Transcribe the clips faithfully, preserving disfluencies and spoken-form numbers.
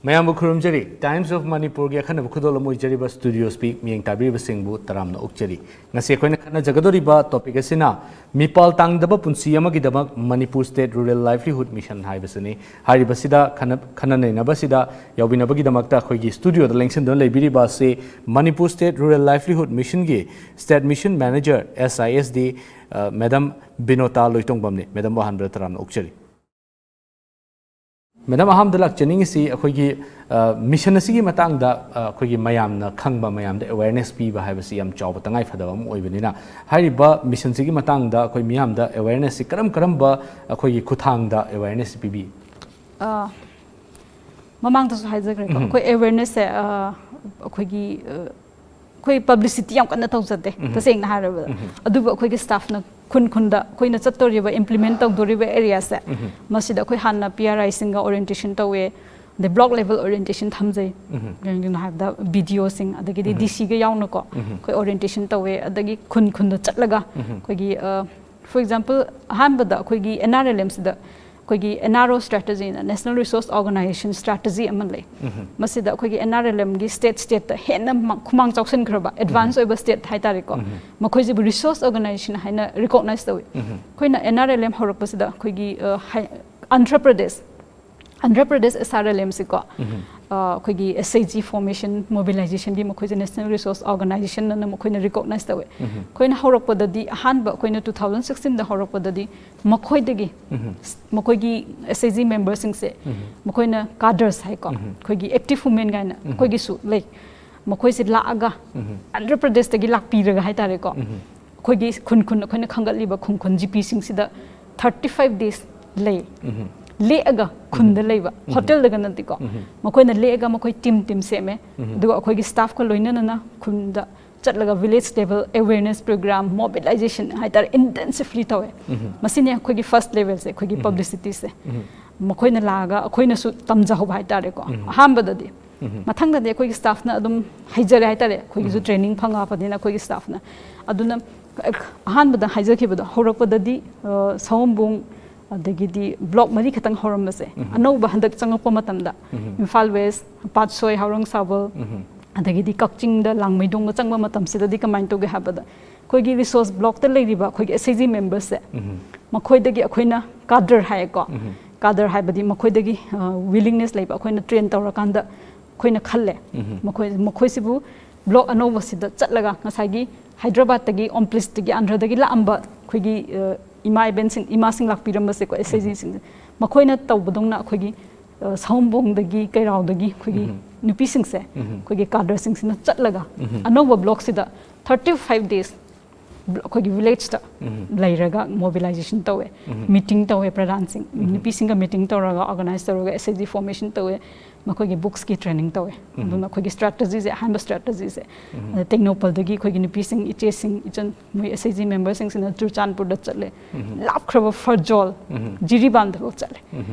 ꯃꯌꯥꯝꯕꯨ ꯈꯨꯔꯨꯝꯖꯔꯤ꯫ Times of Manipurꯒꯤ ꯑꯈꯟꯅꯕ ꯈꯨꯗꯣꯜ ꯑꯃ ꯑꯣꯏꯖꯔꯤꯕ Studio Speak ꯃꯤꯠꯌꯦꯡ ꯇꯥꯕꯤꯔꯤꯕꯁꯤꯡꯕꯨ ꯇꯔꯥꯝꯅ ꯑꯣꯛꯆꯔꯤ꯫ ꯉꯁꯤ ꯑꯩꯈꯣꯏꯅ ꯈꯟꯅꯖꯒꯗꯧꯔꯤꯕ topic ꯑꯁꯤꯅ ꯃꯤꯄꯥꯜ ꯇꯥꯡꯗꯕ ꯄꯨꯟꯁꯤ ꯑꯃꯒꯤꯗꯃꯛ Manipur State Rural Livelihood Mission ꯍꯥꯏꯕꯁꯤꯅꯤ꯫ ꯍꯥꯏꯔꯤꯕꯁꯤꯗ ꯈꯟꯅ-, ꯈꯟꯅ ꯅꯩꯅꯕꯁꯤꯗ ꯌꯥꯎꯕꯤꯅꯕꯒꯤꯗꯃꯛꯇ ꯑꯩꯈꯣꯏꯒꯤ studioꯗ ꯂꯦꯡꯁꯤꯟꯗꯨꯅ ꯂꯩꯕꯤꯔꯤꯕ ꯑꯁꯤ Manipur State Rural Livelihood Missionꯒꯤ State Mission Manager, S I S D, ꯑ, Madam ꯕꯤꯅꯣꯇꯥ ꯂꯣꯏꯇꯣꯡꯕꯝꯅꯤ꯫ Madamꯕꯨ ꯑꯍꯥꯟꯕꯗ ꯇꯔꯥꯝꯅ ꯑꯣꯛꯆꯔꯤ꯫ Madam, ꯑꯍꯥꯟꯕꯗ ꯂꯥꯛꯆꯅꯤꯡꯉꯤꯁꯤ ꯑꯩꯈꯣꯏꯒꯤ, ꯑ, mission ꯑꯁꯤꯒꯤ ꯃꯇꯥꯡꯗ, ꯑ, ꯑꯩꯈꯣꯏꯒꯤ ꯃꯌꯥꯝꯅ ꯈꯪꯕ, ꯃꯌꯥꯝꯗ awareness ꯄꯤꯕ ꯍꯥꯏꯕꯁꯤ ꯌꯥꯝ ꯆꯥꯎꯕ ꯇꯉꯥꯏ ꯐꯗꯕ ꯑꯃ ꯑꯣꯏꯕꯅꯤꯅ, ꯍꯥꯏꯔꯤꯕ missionꯁꯤꯒꯤ ꯃꯇꯥꯡꯗ ꯑꯩꯈꯣꯏ ꯃꯤꯌꯥꯝꯗ awarenessꯁꯤ ꯀꯔꯝ ꯀꯔꯝꯕ ꯑꯩꯈꯣꯏꯒꯤ ꯈꯨꯠꯊꯥꯡꯗ awareness ꯄꯤꯕꯤ? ꯑ, ꯃꯃꯥꯡꯗꯁꯨ ꯍꯥꯏꯖꯈ꯭ꯔꯦꯀꯣ, ꯎꯝ꯫ ꯑꯩꯈꯣꯏ awarenessꯁꯦ, ꯑ, ꯑꯩꯈꯣꯏꯒꯤ, ꯑ, ꯑꯩꯈꯣꯏ publicity ꯌꯥꯝ ꯀꯟꯅ ꯇꯧꯖꯗꯦ, ꯎꯝ꯫ ꯇꯁꯦꯡꯅ ꯍꯥꯏꯔꯕꯗ꯫ ꯎꯝ꯫ ꯑꯗꯨꯕꯨ ꯑꯩꯈꯣꯏꯒꯤ staffꯅ ꯈꯨꯟ ꯈꯨꯟꯗ ꯑꯩꯈꯣꯏꯅ ꯆꯠꯇꯧꯔꯤꯕ, implement ꯇꯧꯗꯣꯔꯤꯕ areaꯁꯦ, ꯎꯝ꯫ ꯃꯁꯤꯗ ꯑꯩꯈꯣꯏ ꯍꯥꯟꯅ P R Iꯁꯤꯡꯒ orientation ꯇꯧꯋꯦ, ꯑꯗꯩ block level orientation ꯊꯝꯖꯩ꯫ ꯎꯝ꯫ ꯀꯩꯒꯤꯅꯣ ꯍꯥꯏꯕꯗ B D Oꯁꯤꯡ, ꯑꯗꯒꯤꯗꯤ ꯎꯝ꯫ D Cꯒ ꯌꯥꯎꯅꯀꯣ, ꯎꯝ꯫ ꯑꯩꯈꯣꯏ orientation ꯇꯧꯋꯦ, ꯑꯗꯒꯤ ꯈꯨꯟ ꯈꯨꯟꯗ ꯆꯠꯂꯒ ꯎꯝ꯫ ꯑꯩꯈꯣꯏꯒꯤ, ꯑ, for example, ꯑꯍꯥꯟꯕꯗ ꯑꯩꯈꯣꯏꯒꯤ N R L Mꯁꯤꯗ ꯑꯩꯈꯣꯏꯒꯤ N R O strategyꯅ, National Resource Organization strategy ꯑꯃ ꯂꯩ꯫ ꯎꯝ꯫ ꯃꯁꯤꯗ ꯑꯩꯈꯣꯏꯒꯤ N R L Mꯒꯤ state stateꯇ ꯍꯦꯟꯅ ꯃ-, ꯈꯨꯃꯥꯡ ꯆꯥꯎꯁꯤꯟꯈ꯭ꯔꯕ, advance ꯑꯣꯏꯕ state ꯍꯥꯏꯇꯥꯔꯦꯀꯣ, ꯎꯝ꯫ ꯃꯈꯣꯏꯁꯤꯕꯨ resource organization ꯍꯥꯏꯅ recognize ꯇꯧꯏ꯫ ꯎꯝ꯫ ꯑꯩꯈꯣꯏꯅ N R L M ꯍꯧꯔꯛꯄꯁꯤꯗ ꯑꯩꯈꯣꯏꯒꯤ, ꯑ, ꯍꯥꯏ-, Andhra Pradesh, Andhra Pradesh S R L Mꯁꯤꯀꯣ, ꯎꯝ꯫ ꯑ, ꯑꯩꯈꯣꯏꯒꯤ S H G formationꯒꯤ mobilizationꯒꯤ ꯃꯈꯣꯏꯁꯦ National Resource Organizationꯅ ꯃꯈꯣꯏꯅ recognize ꯇꯧꯋꯦ꯫ ꯎꯝ꯫ ꯑꯩꯈꯣꯏꯅ ꯍꯧꯔꯛꯄꯗꯗꯤ, ꯑꯍꯥꯟꯕ ꯑꯩꯈꯣꯏꯅ two thousand sixteenꯗ ꯍꯧꯔꯛꯄꯗꯗꯤ ꯃꯈꯣꯏꯗꯒꯤ, ꯎꯝ꯫ ꯃꯈꯣꯏꯒꯤ S H G memberꯁꯤꯡꯁꯦ, ꯎꯝ꯫ ꯃꯈꯣꯏꯅ cadres ꯍꯥꯏꯀꯣ, ꯎꯝ꯫ ꯑꯩꯈꯣꯏꯒꯤ active women ꯀꯥꯏꯅ ꯎꯝ꯫ ꯑꯩꯈꯣꯏꯒꯤꯁꯨ ꯂꯩ, ꯃꯈꯣꯏꯁꯦ ꯂꯥꯛꯑꯒ ꯎꯝ꯫ ꯑꯟꯙ꯭ꯔ ꯄ꯭ꯔꯗꯦꯁꯇꯒꯤ ꯂꯥꯛꯄꯤꯔꯒ ꯍꯥꯏꯇꯥꯔꯦꯀꯣ, ꯎꯝ꯫ ꯑꯩꯈꯣꯏꯒꯤ ꯈꯨꯟ ꯈꯨꯟ ꯑꯩꯈꯣꯏꯅ ꯈꯟꯒꯠꯂꯤꯕ ꯈꯨꯟ ꯈꯨꯟ G Pꯁꯤꯡꯁꯤꯗ thirty five days ꯂꯩ꯫ ꯎꯝ꯫ ꯂꯦꯛꯑꯒ ꯈꯨꯟꯗ ꯂꯩꯕ, ꯎꯝ꯫ hotelꯗꯒ ꯅꯠꯇꯦꯀꯣ, ꯎꯝ꯫ ꯃꯈꯣꯏꯅ ꯂꯦꯛꯑꯒ ꯃꯈꯣꯏ team team ꯁꯦꯝꯃꯦ꯫ ꯎꯝ꯫ ꯑꯗꯨꯒ ꯑꯩꯈꯣꯏꯒꯤ staffꯀ ꯂꯣꯏꯅꯅꯅ ꯈꯨꯟꯗ ꯆꯠꯂꯒ village level awareness program, mobilization ꯍꯥꯏꯇꯥꯔꯦ, intensively ꯇꯧꯋꯦ꯫ ꯎꯝ꯫ ꯃꯁꯤꯅꯤ ꯑꯩꯈꯣꯏꯒꯤ first levelꯁꯦ, ꯑꯩꯈꯣꯏꯒꯤ ꯎꯝ꯫ publicityꯁꯦ꯫ ꯎꯝ꯫ ꯃꯈꯣꯏꯅ ꯂꯥꯛꯑꯒ ꯑꯩꯈꯣꯏꯅꯁꯨ ꯇꯝꯖꯍꯧꯕ ꯍꯥꯏꯇꯥꯔꯦꯀꯣ꯫ ꯎꯝ꯫ ꯑꯍꯥꯟꯕꯗꯗꯤ, ꯎꯝ꯫ ꯃꯊꯪꯗꯗꯤ ꯑꯩꯈꯣꯏꯒꯤ staffꯅ ꯑꯗꯨꯝ ꯍꯩꯖꯔꯦ ꯍꯥꯏꯇꯥꯔꯦ, ꯑꯩꯈꯣꯏꯒꯤꯁꯨ ꯎꯝ꯫ training ꯐꯪꯉꯛꯑꯕꯅꯤꯅ ꯑꯩꯈꯣꯏꯒꯤ staffꯅ꯫ ꯑꯗꯨꯅ ꯑꯍꯥꯟꯕꯗ ꯍꯥꯏꯖꯈꯤꯕꯗꯣ, ꯍꯧꯔꯛꯄꯗꯗꯤ, ꯑ, ꯁꯑꯣꯝꯕꯨꯡ, ꯑꯗꯒꯤꯗꯤ ꯕ꯭ꯂꯣꯛ ꯃꯔꯤ ꯈꯛꯇꯪ ꯍꯧꯔꯝꯕꯁꯦ, ꯑꯅꯧꯕ ꯍꯟꯗꯛ ꯆꯪꯉꯛꯄ ꯃꯇꯝꯗ ꯏꯝꯐꯥꯜ ꯋꯦꯁ, ꯄꯥꯠꯁꯣꯏ, ꯍꯥꯎꯔꯪ ꯁꯥꯕꯜ, ꯑꯗꯒꯤꯗꯤ ꯀꯛꯆꯤꯡꯗ ꯂꯥꯡꯃꯩꯗꯣꯡꯒ ꯆꯪꯕ ꯃꯇꯝꯁꯤꯗꯗꯤ ꯀꯃꯥꯏꯅ ꯇꯧꯒꯦ ꯍꯥꯏꯕꯗ, ꯑꯩꯈꯣꯏꯒꯤ ꯔꯤꯁꯣꯔꯁ ꯕ꯭ꯂꯣꯛꯇ ꯂꯩꯔꯤꯕ ꯑꯩꯈꯣꯏꯒꯤ ꯑꯦꯁ ꯑꯩꯆ ꯖꯤ ꯃꯦꯝꯕꯔꯁꯦ, ꯃꯈꯣꯏꯗꯒꯤ ꯑꯩꯈꯣꯏꯅ ꯀꯥꯗꯔ ꯍꯥꯏꯌꯦꯀꯣ, ꯀꯥꯗꯔ ꯍꯥꯏꯕꯗꯤ ꯃꯈꯣꯏꯗꯒꯤ ꯋꯤꯂꯤꯡꯅꯦꯁ ꯂꯩꯕ, ꯑꯩꯈꯣꯏꯅ ꯇ꯭ꯔꯦꯟ ꯇꯧꯔꯀꯥꯟꯗ ꯑꯩꯈꯣꯏꯅ ꯈꯜꯂꯦ, ꯃꯈꯣꯏ ꯃꯈꯣꯏꯁꯤꯕꯨ ꯕ꯭ꯂꯣꯛ ꯑꯅꯧꯕꯁꯤꯗ ꯆꯠꯂꯒ ꯉꯁꯥꯏꯒꯤ ꯍꯥꯏꯗ꯭ꯔꯕꯥꯠꯇꯒꯤ, ꯑꯣꯝꯄ꯭ꯂꯤꯁꯇꯒꯤ, ꯑꯟꯙ꯭ꯔꯗꯒꯤ ꯂꯥꯛꯑꯝꯕ ꯑꯩꯈꯣꯏꯒꯤ ꯏꯃꯥ ꯏꯕꯦꯟꯁꯤꯡ, ꯏꯃꯥꯁꯤꯡ ꯂꯥꯛꯄꯤꯔꯝꯕꯁꯦꯀꯣ, ꯑꯦꯁ ꯑꯩꯆ ꯖꯤꯁꯤꯡꯁꯦ, ꯃꯈꯣꯏꯅ ꯇꯧꯕꯗꯧꯅ ꯑꯩꯈꯣꯏꯒꯤ ꯁꯑꯣꯝꯕꯣꯡꯗꯒꯤ, ꯀꯩꯔꯥꯎꯗꯒꯤ ꯑꯩꯈꯣꯏꯒꯤ ꯅꯨꯄꯤꯁꯤꯡꯁꯦ, ꯑꯩꯈꯣꯏꯒꯤ ꯀꯥꯗꯔꯁꯤꯡꯁꯤꯅ ꯆꯠꯂꯒ ꯑꯅꯧꯕ ꯕ꯭ꯂꯣꯛꯁꯤꯗ ꯊꯥꯔꯇꯤ ꯐꯥꯏꯚ ꯗꯦꯖ ꯑꯩꯈꯣꯏꯒꯤ ꯚꯤꯂꯦꯖꯇ ꯂꯩꯔꯒ ꯃꯣꯕꯤꯂꯥꯏꯖꯦꯁꯟ ꯇꯧꯋꯦ, ꯃꯤꯇꯤꯡ ꯇꯧꯋꯦ, ꯄ꯭ꯔꯙꯥꯟꯁꯤꯡ, ꯅꯨꯄꯤꯁꯤꯡꯒ ꯃꯤꯇꯤꯡ ꯇꯧꯔꯒ, ꯑꯣꯔꯒꯅꯥꯏꯖ ꯇꯧꯔꯒ ꯑꯦꯁ ꯑꯩꯆ ꯖꯤ ꯐꯣꯔꯃꯦꯁꯟ ꯇꯧꯋꯦ, ꯃꯈꯣꯏꯒꯤ ꯕꯨꯛꯁꯀꯤ ꯇ꯭ꯔꯦꯅꯤꯡ ꯇꯧꯋꯦ꯫ ꯑꯗꯨꯅ ꯑꯩꯈꯣꯏꯒꯤ ꯁ꯭ꯇ꯭ꯔꯦꯇꯖꯤꯁꯦ, ꯑꯍꯥꯟꯕ ꯁ꯭ꯇ꯭ꯔꯦꯇꯖꯤꯁꯦ, ꯑꯗ ꯇꯦꯡꯅꯧꯄꯜꯗꯒꯤ ꯑꯩꯈꯣꯏꯒꯤ ꯅꯨꯄꯤꯁꯤꯡ, ꯏꯆꯦꯁꯤꯡ, ꯏꯆꯟ, ꯃꯣꯏ ꯑꯦꯁ ꯑꯩꯆ ꯖꯤ ꯃꯦꯝꯕꯔꯁꯤꯡꯁꯤꯅ ꯆꯨꯔꯆꯥꯟꯄꯨꯔꯗ ꯆꯠꯂꯦ, ꯂꯥꯞꯈ꯭ꯔꯕ ꯐꯔꯖꯣꯜ, ꯖꯤꯔꯤꯕꯥꯝꯗꯐꯥꯎ ꯆꯠꯂꯦ꯫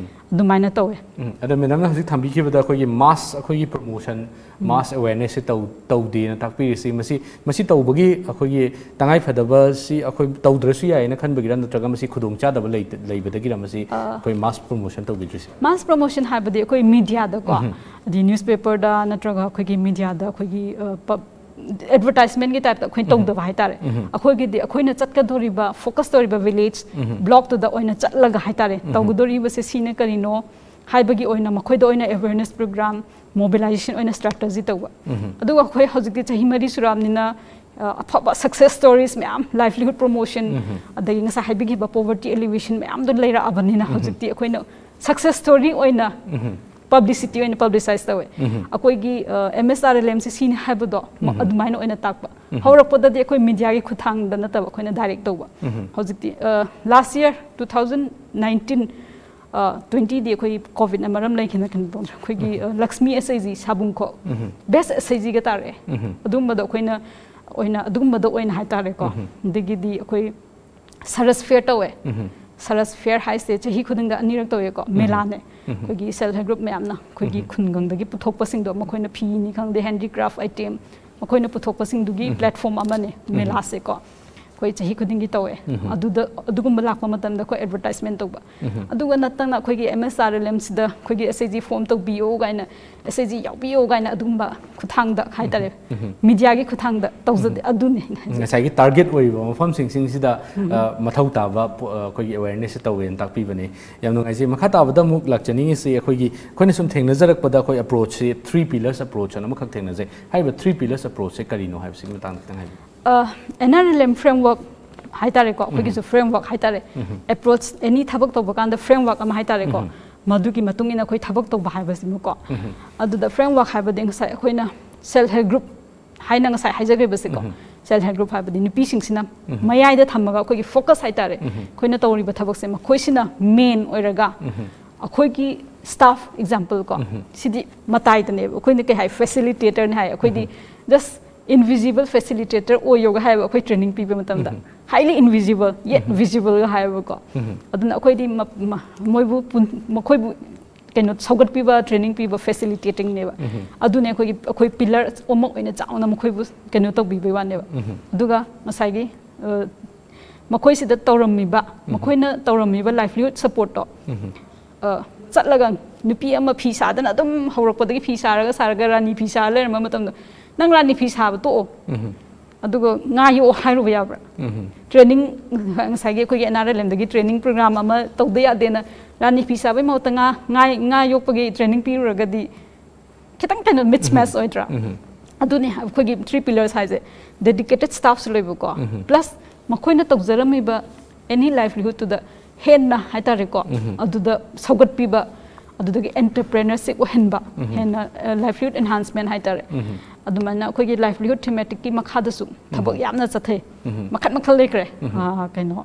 ꯑꯗꯨꯃꯥꯏꯅ ꯇꯧꯋꯦ꯫ ꯎꯝ, ꯑꯗꯣ ꯃꯦꯗꯥꯝꯅ ꯍꯧꯖꯤꯛ ꯊꯝꯕꯤꯈꯤꯕꯗ ꯑꯩꯈꯣꯏꯒꯤ ꯃꯥꯁ, ꯑꯩꯈꯣꯏꯒꯤ ꯄ꯭ꯔꯣꯃꯣꯁꯟ, ꯃꯥꯁ ꯑꯦꯋꯦꯔꯅꯦꯁꯁꯦ ꯇꯧ ꯇꯧꯗꯦꯅ ꯇꯥꯛꯄꯤꯔꯤꯁꯤ, ꯃꯁꯤ ꯃꯁꯤ ꯇꯧꯕꯒꯤ ꯑꯩꯈꯣꯏꯒꯤ ꯇꯉꯥꯏꯐꯗꯕꯁꯤ ꯑꯩꯈꯣꯏ ꯇꯧꯗ꯭ꯔꯁꯨ ꯌꯥꯏꯅ ꯈꯟꯕꯒꯤꯔ, ꯅꯠꯇ꯭ꯔꯒ ꯃꯁꯤ ꯈꯨꯗꯣꯡꯆꯥꯗꯕ ꯂꯩꯕꯗꯒꯤꯔ ꯃꯁꯤ ꯑꯩꯈꯣꯏ ꯃꯥꯁ ꯄ꯭ꯔꯣꯃꯣꯁꯟ ꯇꯧꯕꯤꯗ꯭ꯔꯤꯁꯦ? ꯃꯥꯁ ꯄ꯭ꯔꯣꯃꯣꯁꯟ ꯍꯥꯏꯕꯗꯤ ꯑꯩꯈꯣꯏ ꯃꯤꯗꯤꯌꯥꯗꯀꯣ, ꯑꯗꯤ ꯅ꯭ꯌꯨꯁꯄꯦꯄꯔꯗ ꯅꯠꯇ꯭ꯔꯒ ꯑꯩꯈꯣꯏꯒꯤ ꯃꯤꯗꯤꯌꯥꯗ ꯑꯩꯈꯣꯏꯒꯤ ꯑꯦꯗꯚꯔꯇꯥꯏꯁꯃꯦꯟꯒꯤ ꯇꯥꯏꯞꯇ ꯑꯩꯈꯣꯏꯅ ꯇꯧꯗꯕ ꯍꯥꯏꯇꯥꯔꯦ꯫ ꯑꯩꯈꯣꯏꯒꯤꯗꯤ ꯑꯩꯈꯣꯏꯅ ꯆꯠꯀꯗꯧꯔꯤꯕ, ꯐꯣꯀꯁ ꯇꯧꯔꯤꯕ ꯚꯤꯂꯦꯖ ꯕ꯭ꯂꯣꯛꯇꯨꯗ ꯑꯣꯏꯅ ꯆꯠꯂꯒ ꯍꯥꯏꯇꯥꯔꯦ, ꯇꯧꯒꯗꯧꯔꯤꯕꯁꯦ ꯁꯤꯅ ꯀꯔꯤꯅꯣ ꯍꯥꯏꯕꯒꯤ ꯑꯣꯏꯅ ꯃꯈꯣꯏꯗ ꯑꯣꯏꯅ ꯑꯦꯋꯦꯔꯅꯦꯁ ꯄ꯭ꯔꯣꯒ꯭ꯔꯥꯝ, ꯃꯣꯕꯤꯂꯥꯏꯖꯦꯁꯟ ꯑꯣꯏꯅ ꯁ꯭ꯇ꯭ꯔꯦꯇꯖꯤ ꯇꯧꯕ꯫ ꯑꯗꯨꯒ ꯑꯩꯈꯣꯏ ꯍꯧꯖꯤꯛꯇꯤ ꯆꯍꯤ ꯃꯔꯤ ꯁꯨꯔꯛꯑꯕꯅꯤꯅ, ꯑ, ꯑꯐꯕ ꯁꯛꯁꯦꯁ ꯁ꯭ꯇꯣꯔꯤꯁ ꯃꯌꯥꯝ, ꯂꯥꯏꯚꯂꯤꯍꯨꯗ ꯄ꯭ꯔꯣꯃꯣꯁꯟ, ꯑꯗꯒꯤ ꯉꯁꯥꯏ ꯍꯥꯏꯕꯤꯈꯤꯕ ꯄꯣꯚꯔꯇꯤ ꯑꯦꯂꯤꯋꯦꯁꯟ ꯃꯌꯥꯝꯗꯣ ꯂꯩꯔꯛꯑꯕꯅꯤꯅ, ꯍꯧꯖꯤꯛꯇꯤ ꯑꯩꯈꯣꯏꯅ ꯁꯛꯁꯦꯁ ꯁ꯭ꯇꯣꯔꯤ ꯑꯣꯏꯅ ꯄꯕ꯭ꯂꯤꯁꯤꯇꯤ ꯑꯣꯏꯅ ꯄꯕ꯭ꯂꯤꯁꯥꯏꯁ ꯇꯧꯋꯦ꯫ ꯑꯩꯈꯣꯏꯒꯤ ꯑꯦꯝ ꯑꯦꯁ ꯑꯥꯔ ꯑꯦꯜ ꯑꯦꯝꯁꯤ ꯁꯤꯅꯤ ꯍꯥꯏꯕꯗꯣ ꯑꯗꯨꯃꯥꯏꯅ ꯑꯣꯏꯅ ꯇꯥꯛꯄ꯫ ꯍꯧꯔꯛꯄꯗꯗꯤ ꯑꯩꯈꯣꯏ ꯃꯤꯗꯤꯌꯥꯒꯤ ꯈꯨꯠꯊꯥꯡꯗ ꯅꯠꯇꯕ, ꯑꯩꯈꯣꯏꯅ ꯗꯥꯏꯔꯦꯛ ꯇꯧꯕ꯫ ꯍꯧꯖꯤꯛꯇꯤ, ꯂꯥꯁ ꯌꯔ, ꯇꯨ ꯊꯥꯎꯖꯟ ꯅꯥꯏꯟꯇꯤꯟ, ꯇ꯭ꯋꯦꯟꯇꯤꯗꯤ ꯑꯩꯈꯣꯏ ꯀꯣꯚꯤꯗꯅ ꯃꯔꯝ ꯂꯩꯈꯤꯅ ꯀꯩꯅꯣ ꯇꯧꯗ꯭ꯔꯦ, ꯑꯩꯈꯣꯏꯒꯤ, ꯑ, ꯂꯛꯁꯃꯤ ꯑꯦꯁ ꯑꯩꯆ ꯖꯤ ꯁꯥꯕꯨꯡꯈꯣꯛ, ꯕꯦꯁ ꯑꯦꯁ ꯑꯩꯆ ꯖꯤꯒ ꯇꯥꯔꯛꯑꯦ꯫ ꯑꯗꯨꯝꯕꯗ ꯑꯩꯈꯣꯏꯅ ꯑꯣꯏꯅ, ꯑꯗꯨꯒꯨꯝꯕꯗ ꯑꯣꯏꯅ ꯍꯥꯏꯇꯥꯔꯦꯀꯣ꯫ ꯑꯗꯒꯤꯗꯤ ꯑꯩꯈꯣꯏ ꯁꯔꯁ ꯐꯤꯌꯔ ꯇꯧꯋꯦ꯫ ꯁꯔꯁ ꯐꯤꯌꯔ ꯍꯥꯏꯁꯦ ꯆꯍꯤ ꯈꯨꯗꯤꯡꯗ ꯑꯅꯤꯔꯛ ꯇꯧꯋꯦꯀꯣ, ꯃꯦꯂꯥꯅꯦ꯫ ꯑꯩꯈꯣꯏꯒꯤ ꯁꯦꯜꯐ ꯍꯦꯜꯞ ꯒ꯭ꯔꯨꯞ ꯃꯌꯥꯝꯅ ꯑꯩꯈꯣꯏꯒꯤ ꯈꯨꯡꯒꯪꯗꯒꯤ ꯄꯨꯊꯣꯛꯄꯁꯤꯡꯗꯣ, ꯃꯈꯣꯏꯅ ꯐꯤꯅꯤ ꯈꯪꯗꯦ, ꯍꯦꯟꯗꯤꯀ꯭ꯔꯥꯐ ꯑꯥꯏꯇꯦꯝ, ꯃꯈꯣꯏꯅ ꯄꯨꯊꯣꯛꯄꯁꯤꯡꯗꯨꯒꯤ ꯄ꯭ꯂꯦꯠꯐꯣꯝ ꯑꯃꯅꯦ ꯃꯦꯂꯥꯁꯦꯀꯣ꯫ ꯑꯩꯈꯣꯏ ꯆꯍꯤ ꯈꯨꯗꯤꯡꯒꯤ ꯇꯧꯋꯦ꯫ ꯑꯗꯨꯗ, ꯑꯗꯨꯒꯨꯝꯕ ꯂꯥꯛꯄ ꯃꯇꯝꯗ ꯑꯩꯈꯣꯏ ꯑꯦꯗꯚꯔꯇꯥꯏꯁꯃꯦꯟ ꯇꯧꯕ꯫ ꯑꯗꯨꯒ ꯅꯠꯇꯅ ꯑꯩꯈꯣꯏꯒꯤ M S R L M ꯁꯤꯗ ꯑꯩꯈꯣꯏꯒꯤ S H G form ꯇꯧꯕꯤꯌꯣ ꯀꯥꯏꯅ, S H G ꯌꯥꯎꯕꯤꯌꯣ ꯀꯥꯏꯅ ꯑꯗꯨꯒꯨꯝꯕ ꯈꯨꯠꯊꯥꯡꯗ ꯍꯥꯏꯇꯥꯔꯦ꯫ ꯃꯤꯗꯤꯌꯥꯒꯤ ꯈꯨꯠꯊꯥꯡꯗ ꯇꯧꯖꯗꯦ꯫ ꯑꯗꯨꯅꯤ ꯑꯩꯅ ꯍꯥꯏꯖꯩ꯫ ꯉꯁꯥꯏꯒꯤ ꯇꯥꯔꯒꯦꯠ ꯑꯣꯏꯔꯤꯕ ꯃꯐꯝꯁꯤꯡꯁꯤꯡꯁꯤꯗ ꯑ, ꯃꯊꯧ ꯇꯥꯕ ꯄꯣ- ꯑ, ꯑꯩꯈꯣꯏꯒꯤ ꯑꯦꯋꯦꯔꯅꯦꯁꯁꯦ ꯇꯧꯋꯦꯅ ꯇꯥꯛꯄꯤꯕꯅꯦ꯫ ꯌꯥꯝ ꯅꯨꯡꯉꯥꯏꯖꯩ꯫ ꯃꯈꯥ ꯇꯥꯕꯗ ꯑꯃꯨꯛ ꯂꯥꯛꯆꯅꯤꯡꯉꯤꯁꯤ ꯑꯩꯈꯣꯏꯒꯤ, ꯑꯩꯈꯣꯏꯅ ꯁꯨꯝ ꯊꯦꯡꯅꯖꯔꯛꯄꯗ ꯑꯩꯈꯣꯏ ꯑꯦꯄ꯭ꯔꯣꯆꯁꯤ three pillars approach ꯑꯅ ꯑꯃꯈꯛ ꯊꯦꯡꯅꯖꯩ꯫ ꯍꯥꯏꯔꯤꯕ three pillars approach ꯁꯦ ꯀꯔꯤꯅꯣ ꯍꯥꯏꯕꯁꯤꯒꯤ ꯃꯇꯥꯡꯗ ꯈꯤꯇꯪ ꯍꯥꯏꯕꯤꯌꯨ꯫ ꯑ, N R L M framework ꯍꯥꯏꯇꯥꯔꯦꯀꯣ, ꯑꯩꯈꯣꯏꯒꯤꯁꯨ framework ꯍꯥꯏꯇꯥꯔꯦ꯫ ꯑꯦꯄ꯭ꯔꯣꯆ ꯑꯦꯅꯤ ꯊꯕꯛ ꯇꯧꯕ ꯀꯥꯟꯗ framework ꯑꯃ ꯍꯥꯏꯇꯥꯔꯦꯀꯣ꯫ ꯃꯗꯨꯒꯤ ꯃꯇꯨꯡ ꯏꯟꯅ ꯑꯩꯈꯣꯏ ꯊꯕꯛ ꯇꯧꯕ ꯍꯥꯏꯕꯁꯤꯃꯀꯣ꯫ ꯑꯗꯨꯗ framework ꯍꯥꯏꯕꯗꯤ ꯉꯁꯥꯏ ꯑꯩꯈꯣꯏꯅ self help group ꯍꯥꯏꯅ ꯉꯁꯥꯏ ꯍꯥꯏꯖꯈ꯭ꯔꯤꯕꯁꯦꯀꯣ꯫ Self help group ꯍꯥꯏꯕꯗꯤ ꯅꯨꯄꯤꯁꯤꯡꯁꯤꯅ ꯃꯌꯥꯏꯗ ꯊꯝꯃꯒ ꯑꯩꯈꯣꯏꯒꯤ focus ꯍꯥꯏꯇꯥꯔꯦ꯫ ꯑꯩꯈꯣꯏꯅ ꯇꯧꯔꯤꯕ ꯊꯕꯛꯁꯦ ꯃꯈꯣꯏꯁꯤꯅ main ꯑꯣꯏꯔꯒ ꯑꯩꯈꯣꯏꯒꯤ staff example ꯀꯣ, ꯁꯤꯗꯤ ꯃꯇꯥꯏꯗꯅꯦꯕ꯫ ꯑꯩꯈꯣꯏꯅ ꯀꯩ ꯍꯥꯏ, facilitator ꯅꯤ ꯍꯥꯏ꯫ ꯑꯩꯈꯣꯏꯗꯤ just invisible facilitator ꯑꯣꯏꯌꯣꯒ ꯍꯥꯏꯕ ꯑꯩꯈꯣꯏ training ꯄꯤꯕ ꯃꯇꯝꯗ꯫ Highly invisible, yet visible ꯒ ꯍꯥꯏꯌꯦꯕꯀꯣ꯫ ꯑꯗꯨꯅ ꯑꯩꯈꯣꯏꯗꯤ ꯃ- ꯃ- ꯃꯣꯏꯕꯨ ꯄꯨꯟ- ꯃꯈꯣꯏꯕꯨ ꯀꯩꯅꯣ ꯁꯧꯒꯠꯄꯤꯕ, training ꯄꯤꯕ, facilitating ꯅꯦꯕ꯫ ꯑꯗꯨꯅꯦ ꯑꯩꯈꯣꯏꯒꯤ, ꯑꯩꯈꯣꯏ pillar ꯑꯃ ꯑꯣꯏꯅ ꯆꯥꯎꯅ ꯃꯈꯣꯏꯕꯨ ꯀꯩꯅꯣ ꯇꯧꯕꯤꯕꯩ ꯋꯥꯅꯦꯕ꯫ ꯑꯗꯨꯒ ꯉꯁꯥꯏꯒꯤ ꯑ, ꯃꯈꯣꯏꯁꯤꯗ ꯇꯧꯔꯝꯃꯤꯕ, ꯃꯈꯣꯏꯅ ꯇꯧꯔꯝꯃꯤꯕ livelihood support ꯇꯣ, ꯑ, ꯆꯠꯂꯒ ꯅꯨꯄꯤ ꯑꯃ ꯐꯤ ꯁꯥꯗꯅ ꯑꯗꯨꯝ ꯍꯧꯔꯛꯄꯗꯒꯤ ꯐꯤ ꯁꯥꯔꯒ ꯁꯥꯔꯒ ꯔꯥꯅꯤ ꯐꯤ ꯁꯥꯔ ꯂꯩꯔꯝꯕ ꯃꯇꯝꯗ, "ꯅꯪ ꯔꯥꯅꯤ ꯐꯤ ꯁꯥꯕ ꯇꯣꯛꯑꯣ, ꯑꯗꯨꯒ ꯉꯥ ꯌꯣꯛꯑꯣ" ꯍꯥꯏꯔꯨꯕ ꯌꯥꯕ꯭ꯔꯥ? Training, ꯉꯁꯥꯏꯒꯤ ꯑꯩꯈꯣꯏꯒꯤ N R L M ꯗꯒꯤ training program ꯑꯃ ꯇꯧꯗ ꯌꯥꯗꯦꯅ ꯔꯥꯅꯤ ꯐꯤ ꯁꯥꯕꯒꯤ ꯃꯍꯨꯠꯇ ꯉꯥ, ꯉꯥ, ꯉꯥ ꯌꯣꯛꯄꯒꯤ training ꯄꯤꯔꯨꯔꯒꯗꯤ ꯈꯤꯇꯪ ꯀꯩꯅꯣ mismatch ꯑꯣꯏꯗ꯭ꯔꯥ? ꯑꯗꯨꯅꯤ ꯑꯩꯈꯣꯏꯒꯤ three pillars ꯍꯥꯏꯁꯦ꯫ Dedicated staff ꯁꯨ ꯂꯩꯕꯀꯣ, plus ꯃꯈꯣꯏꯅ ꯇꯧꯖꯔꯝꯃꯤꯕ any livelihood ꯇꯨꯗ ꯍꯦꯟꯅ ꯍꯥꯏꯇꯥꯔꯦꯀꯣ, ꯑꯗꯨꯗ ꯁꯧꯒꯠꯄꯤꯕ, ꯑꯗꯨꯗꯒꯤ entrepreneurship ꯑꯣꯏꯍꯟꯕ, ꯍꯦꯟꯅ, ꯑ, livelihood enhancement ꯍꯥꯏꯇꯥꯔꯦ꯫ ꯑꯗꯨꯃꯥꯏꯅ ꯑꯩꯈꯣꯏꯒꯤ livelihood thematic ꯀꯤ ꯃꯈꯥꯗꯁꯨ ꯊꯕꯛ ꯌꯥꯝꯅ ꯆꯠꯊꯩ꯫ ꯃꯈꯜ ꯃꯈꯜ ꯂꯩꯈ꯭ꯔꯦ꯫ ꯑ, ꯀꯩꯅꯣ,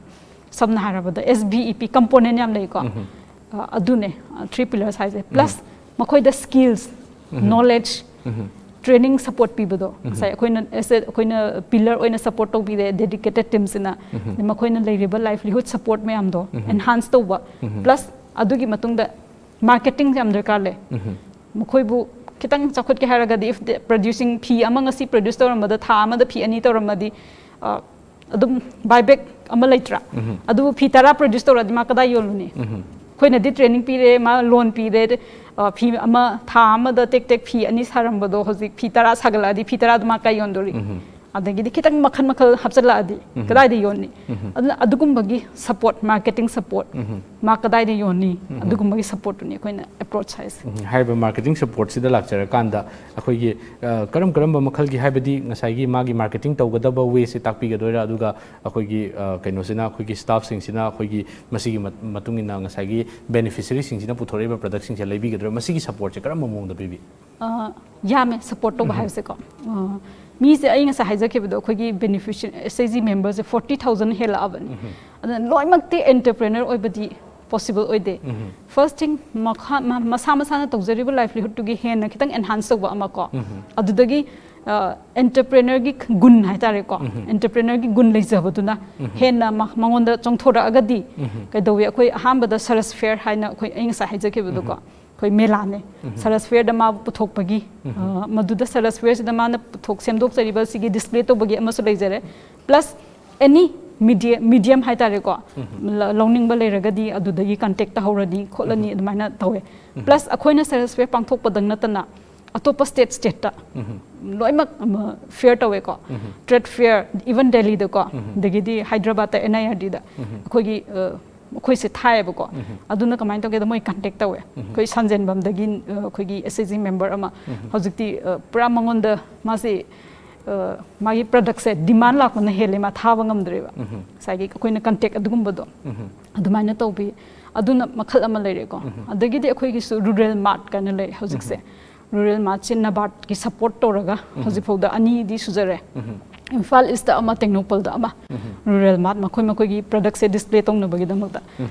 ꯁꯝꯅ ꯍꯥꯏꯔꯕꯗ S B E P component ꯌꯥꯝ ꯂꯩꯀꯣ꯫ ꯑ, ꯑꯗꯨꯅꯦ, ꯑ, three pillars ꯍꯥꯏꯁꯦ꯫ Plus ꯃꯈꯣꯏꯗ skills, knowledge, training support ꯄꯤꯕꯗꯣ, ꯉꯁꯥꯏ ꯑꯩꯈꯣꯏꯅ as a, ꯑꯩꯈꯣꯏꯅ pillar ꯑꯣꯏꯅ support ꯇꯧꯕꯤꯔꯦ dedicated team ꯁꯤꯅ꯫ ꯃꯈꯣꯏꯅ ꯂꯩꯔꯤꯕ livelihood support ꯃꯌꯥꯝꯗꯣ enhance ꯇꯧꯕ, plus ꯑꯗꯨꯒꯤ ꯃꯇꯨꯡꯗ marketing ꯌꯥꯝ ꯗꯔꯀꯥꯔ ꯂꯩ꯫ ꯃꯈꯣꯏꯕꯨ ꯈꯤꯇꯪ ꯆꯥꯎꯈꯠꯀꯦ ꯍꯥꯏꯔꯒꯗꯤ, if the producing, ꯐꯤ ꯑꯃ ꯉꯁꯤ produce ꯇꯧꯔꯝꯕꯗ ꯊꯥ ꯑꯃꯗ ꯐꯤ ꯑꯅꯤ ꯇꯧꯔꯝꯃꯗꯤ, ꯑ, ꯑꯗꯨꯝ ꯕꯥꯏꯕꯦꯛ ꯑꯃ ꯂꯩꯇ꯭ꯔꯥ? ꯑꯗꯨꯕꯨ ꯐꯤ ꯇꯔꯥ ꯄ꯭ꯔꯣꯗ꯭ꯌꯨꯁ ꯇꯧꯔꯗꯤ ꯃꯥ ꯀꯗꯥꯏ ꯌꯣꯜꯂꯨꯅꯤ? ꯑꯩꯈꯣꯏꯅꯗꯤ ꯇ꯭ꯔꯦꯅꯤꯡ ꯄꯤꯔꯦ, ꯃꯥ ꯂꯣꯟ ꯄꯤꯔꯦ, ꯑ, ꯐꯤ ꯑꯃ, ꯊꯥ ꯑꯃꯗ ꯇꯦꯛ ꯇꯦꯛ ꯐꯤ ꯑꯅꯤ ꯁꯥꯔꯝꯕꯗꯣ ꯍꯧꯖꯤꯛ ꯐꯤ ꯇꯔꯥ ꯁꯥꯒꯠꯂꯛꯑꯗꯤ ꯐꯤ ꯇꯔꯥꯗꯣ ꯃꯥ ꯀꯥꯏ ꯌꯣꯟꯗꯣꯔꯤ? ꯑꯗꯒꯤꯗꯤ ꯈꯤꯇꯪ ꯃꯈꯜ ꯃꯈꯜ ꯍꯥꯞꯆꯤꯜꯂꯛꯑꯗꯤ ꯀꯗꯥꯏꯗ ꯌꯣꯟꯅꯤ? ꯑꯗꯨꯅ ꯑꯗꯨꯒꯨꯝꯕꯒꯤ ꯁꯄꯣꯔꯠ, ꯃꯥꯔꯀꯦꯇꯤꯡ ꯁꯄꯣꯔꯠ, ꯃꯥ ꯀꯗꯥꯏꯗ ꯌꯣꯟꯅꯤ? ꯑꯗꯨꯒꯨꯝꯕꯒꯤ ꯁꯄꯣꯔꯠꯇꯨꯅꯤ ꯑꯩꯈꯣꯏꯅ ꯑꯦꯄ꯭ꯔꯣꯆ ꯍꯥꯏꯁꯦ꯫ ꯎꯝ, ꯍꯥꯏꯔꯤꯕ ꯃꯥꯔꯀꯦꯇꯤꯡ ꯁꯄꯣꯔꯠꯁꯤꯗ ꯂꯥꯛꯆꯔꯀꯥꯟꯗ ꯑꯩꯈꯣꯏꯒꯤ, ꯑ, ꯀꯔꯝ ꯀꯔꯝꯕ ꯃꯈꯜꯒꯤ, ꯍꯥꯏꯕꯗꯤ ꯉꯁꯥꯏꯒꯤ ꯃꯥꯒꯤ ꯃꯥꯔꯀꯦꯇꯤꯡ ꯇꯧꯒꯗꯕ ꯋꯦꯁꯦ ꯇꯥꯛꯄꯤꯒꯗꯣꯏꯔꯥ, ꯑꯗꯨꯒ ꯑꯩꯈꯣꯏꯒꯤ, ꯑ, ꯀꯩꯅꯣꯁꯤꯅ, ꯑꯩꯈꯣꯏꯒꯤ ꯁ꯭ꯇꯥꯐꯁꯤꯡꯁꯤꯅ ꯑꯩꯈꯣꯏꯒꯤ ꯃꯁꯤꯒꯤ ꯃꯠ-, ꯃꯇꯨꯡ ꯏꯟꯅ ꯉꯁꯥꯏꯒꯤ ꯕꯦꯅꯤꯐꯤꯁꯔꯤꯁꯤꯡꯁꯤꯅ ꯄꯨꯊꯣꯔꯛꯏꯕ ꯄ꯭ꯔꯗꯛꯁꯤꯡꯁꯦ ꯂꯩꯕꯤꯒꯗꯣꯏꯔꯥ? ꯃꯁꯤꯒꯤ ꯁꯄꯣꯔꯠꯁꯦ ꯀꯔꯝꯕ ꯃꯑꯣꯡꯗ ꯄꯤꯕꯤ? ꯑ, ꯌꯥꯝꯃꯦ ꯁꯄꯣꯔꯠ ꯇꯧꯕ ꯍꯥꯏꯕꯁꯦꯀꯣ꯫ ꯑ, ꯃꯤꯁꯦ ꯑꯩ ꯉꯁꯥꯏ ꯍꯥꯏꯖꯈꯤꯕꯗꯣ ꯑꯩꯈꯣꯏꯒꯤ ꯕꯦꯅꯤꯐꯤꯁꯤꯌꯔ, ꯑꯦꯁ ꯑꯩꯆ ꯖꯤ ꯃꯦꯝꯕꯔꯁꯦ ꯐꯣꯔꯇꯤ ꯊꯥꯎꯖꯟ ꯍꯦꯜꯂꯛꯑꯕꯅꯤ꯫ ꯑꯗꯨꯅ ꯂꯣꯏꯅꯃꯛꯇꯤ ꯑꯦꯟꯇꯔꯄ꯭ꯔꯦꯅꯔ ꯑꯣꯏꯕꯗꯤ ꯄꯣꯁꯤꯕꯜ ꯑꯣꯏꯗꯦ꯫ ꯐꯥꯔꯁ ꯊꯤꯡ, ꯃꯈꯥ-, ꯃ-, ꯃꯁꯥ ꯃꯁꯥꯅ ꯇꯧꯖꯔꯤꯕ ꯂꯥꯏꯚꯂꯤꯍꯨꯗꯇꯨꯒꯤ ꯍꯦꯟꯅ ꯈꯤꯇꯪ ꯑꯦꯟꯍꯥꯟꯁ ꯇꯧꯕ ꯑꯃ ꯀꯣ꯫ ꯑꯗꯨꯗꯒꯤ, ꯑ, ꯑꯦꯟꯇꯔꯄ꯭ꯔꯦꯅꯔꯒꯤ ꯒꯨꯟ ꯍꯥꯏꯇꯥꯔꯦꯀꯣ, ꯑꯦꯟꯇꯔꯄ꯭ꯔꯦꯅꯔꯒꯤ ꯒꯨꯟ ꯂꯩꯖꯕꯗꯨꯅ ꯍꯦꯟꯅ ꯃ-, ꯃꯉꯣꯟꯗ ꯆꯣꯡꯊꯣꯔꯛꯑꯒꯗꯤ ꯀꯩꯗꯧꯋꯤ? ꯑꯩꯈꯣꯏ ꯑꯍꯥꯟꯕꯗ ꯁꯔꯁ ꯐꯤꯌꯔ ꯍꯥꯏꯅ ꯑꯩꯈꯣꯏ, ꯑꯩ ꯉꯁꯥꯏ ꯍꯥꯏꯖꯈꯤꯕꯗꯣꯀꯣ, ꯑꯩꯈꯣꯏ ꯃꯦꯂꯥꯅꯦ꯫ ꯁꯔꯁ ꯐꯤꯌꯔꯗ ꯃꯥꯕꯨ ꯄꯨꯊꯣꯛꯄꯒꯤ, ꯑ, ꯃꯗꯨꯗ ꯁꯔꯁ ꯐꯤꯌꯔꯁꯤꯗ ꯃꯥꯅ ꯄꯨꯊꯣꯛ ꯁꯦꯝꯗꯣꯛꯆꯔꯤꯕ ꯁꯤꯒꯤ ꯗꯤꯁꯄ꯭ꯂꯦ ꯇꯧꯕꯒꯤ ꯑꯃꯁꯨ ꯂꯩꯖꯔꯦ꯫ ꯄ꯭ꯂꯁ ꯑꯦꯅꯤ ꯃꯤꯗꯤꯌ-, ꯃꯤꯗꯤꯌꯝ ꯍꯥꯏꯇꯥꯔꯦꯀꯣ, ꯂ-, ꯂꯧꯅꯤꯡꯕ ꯂꯩꯔꯒꯗꯤ ꯑꯗꯨꯗꯒꯤ ꯀꯟꯇꯦꯛ ꯇꯧꯍꯧꯔꯅꯤ ꯈꯣꯠꯂꯅꯤ ꯑꯗꯨꯃꯥꯏꯅ ꯇꯧꯋꯦ꯫ ꯄ꯭ꯂꯁ ꯑꯩꯈꯣꯏꯅ ꯁꯔꯁ ꯐꯤꯌꯔ ꯄꯥꯡꯊꯣꯛꯄꯗꯪ ꯅꯠꯇꯅ ꯑꯇꯣꯞꯄ ꯁ꯭ꯇꯦꯠ ꯁ꯭ꯇꯦꯠꯇ ꯂꯣꯏꯅꯃꯛ, ꯑꯃ, ꯐꯤꯌꯔ ꯇꯧꯋꯦꯀꯣ꯫ ꯇ꯭ꯔꯦꯗ ꯐꯤꯌꯔ, ꯏꯚꯟ ꯗꯦꯜꯂꯤꯗꯀꯣ, ꯑꯗꯒꯤꯗꯤ ꯍꯥꯏꯗ꯭ꯔꯕꯥꯗꯇ ꯑꯦꯟ ꯑꯥꯏ ꯑꯥꯔ ꯗꯤꯗ ꯑꯩꯈꯣꯏꯒꯤ, ꯑ, ꯑꯩꯈꯣꯏꯁꯦ ꯊꯥꯏꯌꯦꯕꯀꯣ꯫ ꯑꯗꯨꯅ ꯀꯃꯥꯏꯅ ꯇꯧꯒꯦꯗ, ꯃꯣꯏ ꯀꯟꯇꯦꯛ ꯇꯧꯋꯦ꯫ ꯑꯩꯈꯣꯏ ꯁꯟꯖꯦꯟꯕꯝꯗꯒꯤ, ꯑ, ꯑꯩꯈꯣꯏꯒꯤ ꯑꯦꯁ ꯑꯩꯆ ꯖꯤ ꯃꯦꯝꯕꯔ ꯑꯃ ꯍꯧꯖꯤꯛꯇꯤ, ꯑ, ꯄꯨꯔꯥ ꯃꯉꯣꯟꯗ ꯃꯥꯁꯦ, ꯑ, ꯃꯥꯒꯤ ꯄ꯭ꯔꯗꯛꯁꯦ ꯗꯤꯃꯥꯟ ꯂꯥꯛꯄꯅ ꯍꯦꯜꯂꯦ, ꯃꯥ ꯊꯥꯕ ꯉꯝꯗ꯭ꯔꯦꯕ꯫ ꯉꯁꯥꯏꯒꯤ ꯑꯩꯈꯣꯏꯅ ꯀꯟꯇꯦꯛ ꯑꯗꯨꯒꯨꯝꯕꯗꯣ ꯑꯗꯨꯃꯥꯏꯅ ꯇꯧꯕꯤ꯫ ꯑꯗꯨꯅ ꯃꯈꯜ ꯑꯃ ꯂꯩꯔꯦꯀꯣ꯫ ꯑꯗꯒꯤꯗꯤ ꯑꯩꯈꯣꯏꯒꯤꯁꯨ ꯔꯨꯔꯦꯜ ꯃꯥꯔꯠ ꯀꯥꯏꯅ ꯂꯩ ꯍꯧꯖꯤꯛꯁꯦ꯫ ꯔꯨꯔꯦꯜ ꯃꯥꯔꯠꯁꯤ ꯅꯕꯥꯔꯠꯀꯤ ꯁꯄꯣꯔꯠ ꯇꯧꯔꯒ ꯍꯧꯖꯤꯛꯐꯥꯎꯗ ꯑꯅꯤꯗꯤ ꯁꯨꯖꯔꯦ꯫ ꯏꯝꯐꯥꯜ ꯏꯁꯇ ꯑꯃ, ꯇꯦꯡꯅꯧꯄꯜꯗ ꯑꯃ, ꯔꯨꯔꯦꯜ ꯃꯥꯔꯠ ꯃꯈꯣꯏ ꯃꯈꯣꯏꯒꯤ ꯄ꯭ꯔꯗꯛꯁꯦ ꯗꯤꯁꯄ꯭ꯂꯦ ꯇꯧꯅꯕꯒꯤꯗꯃꯛꯇ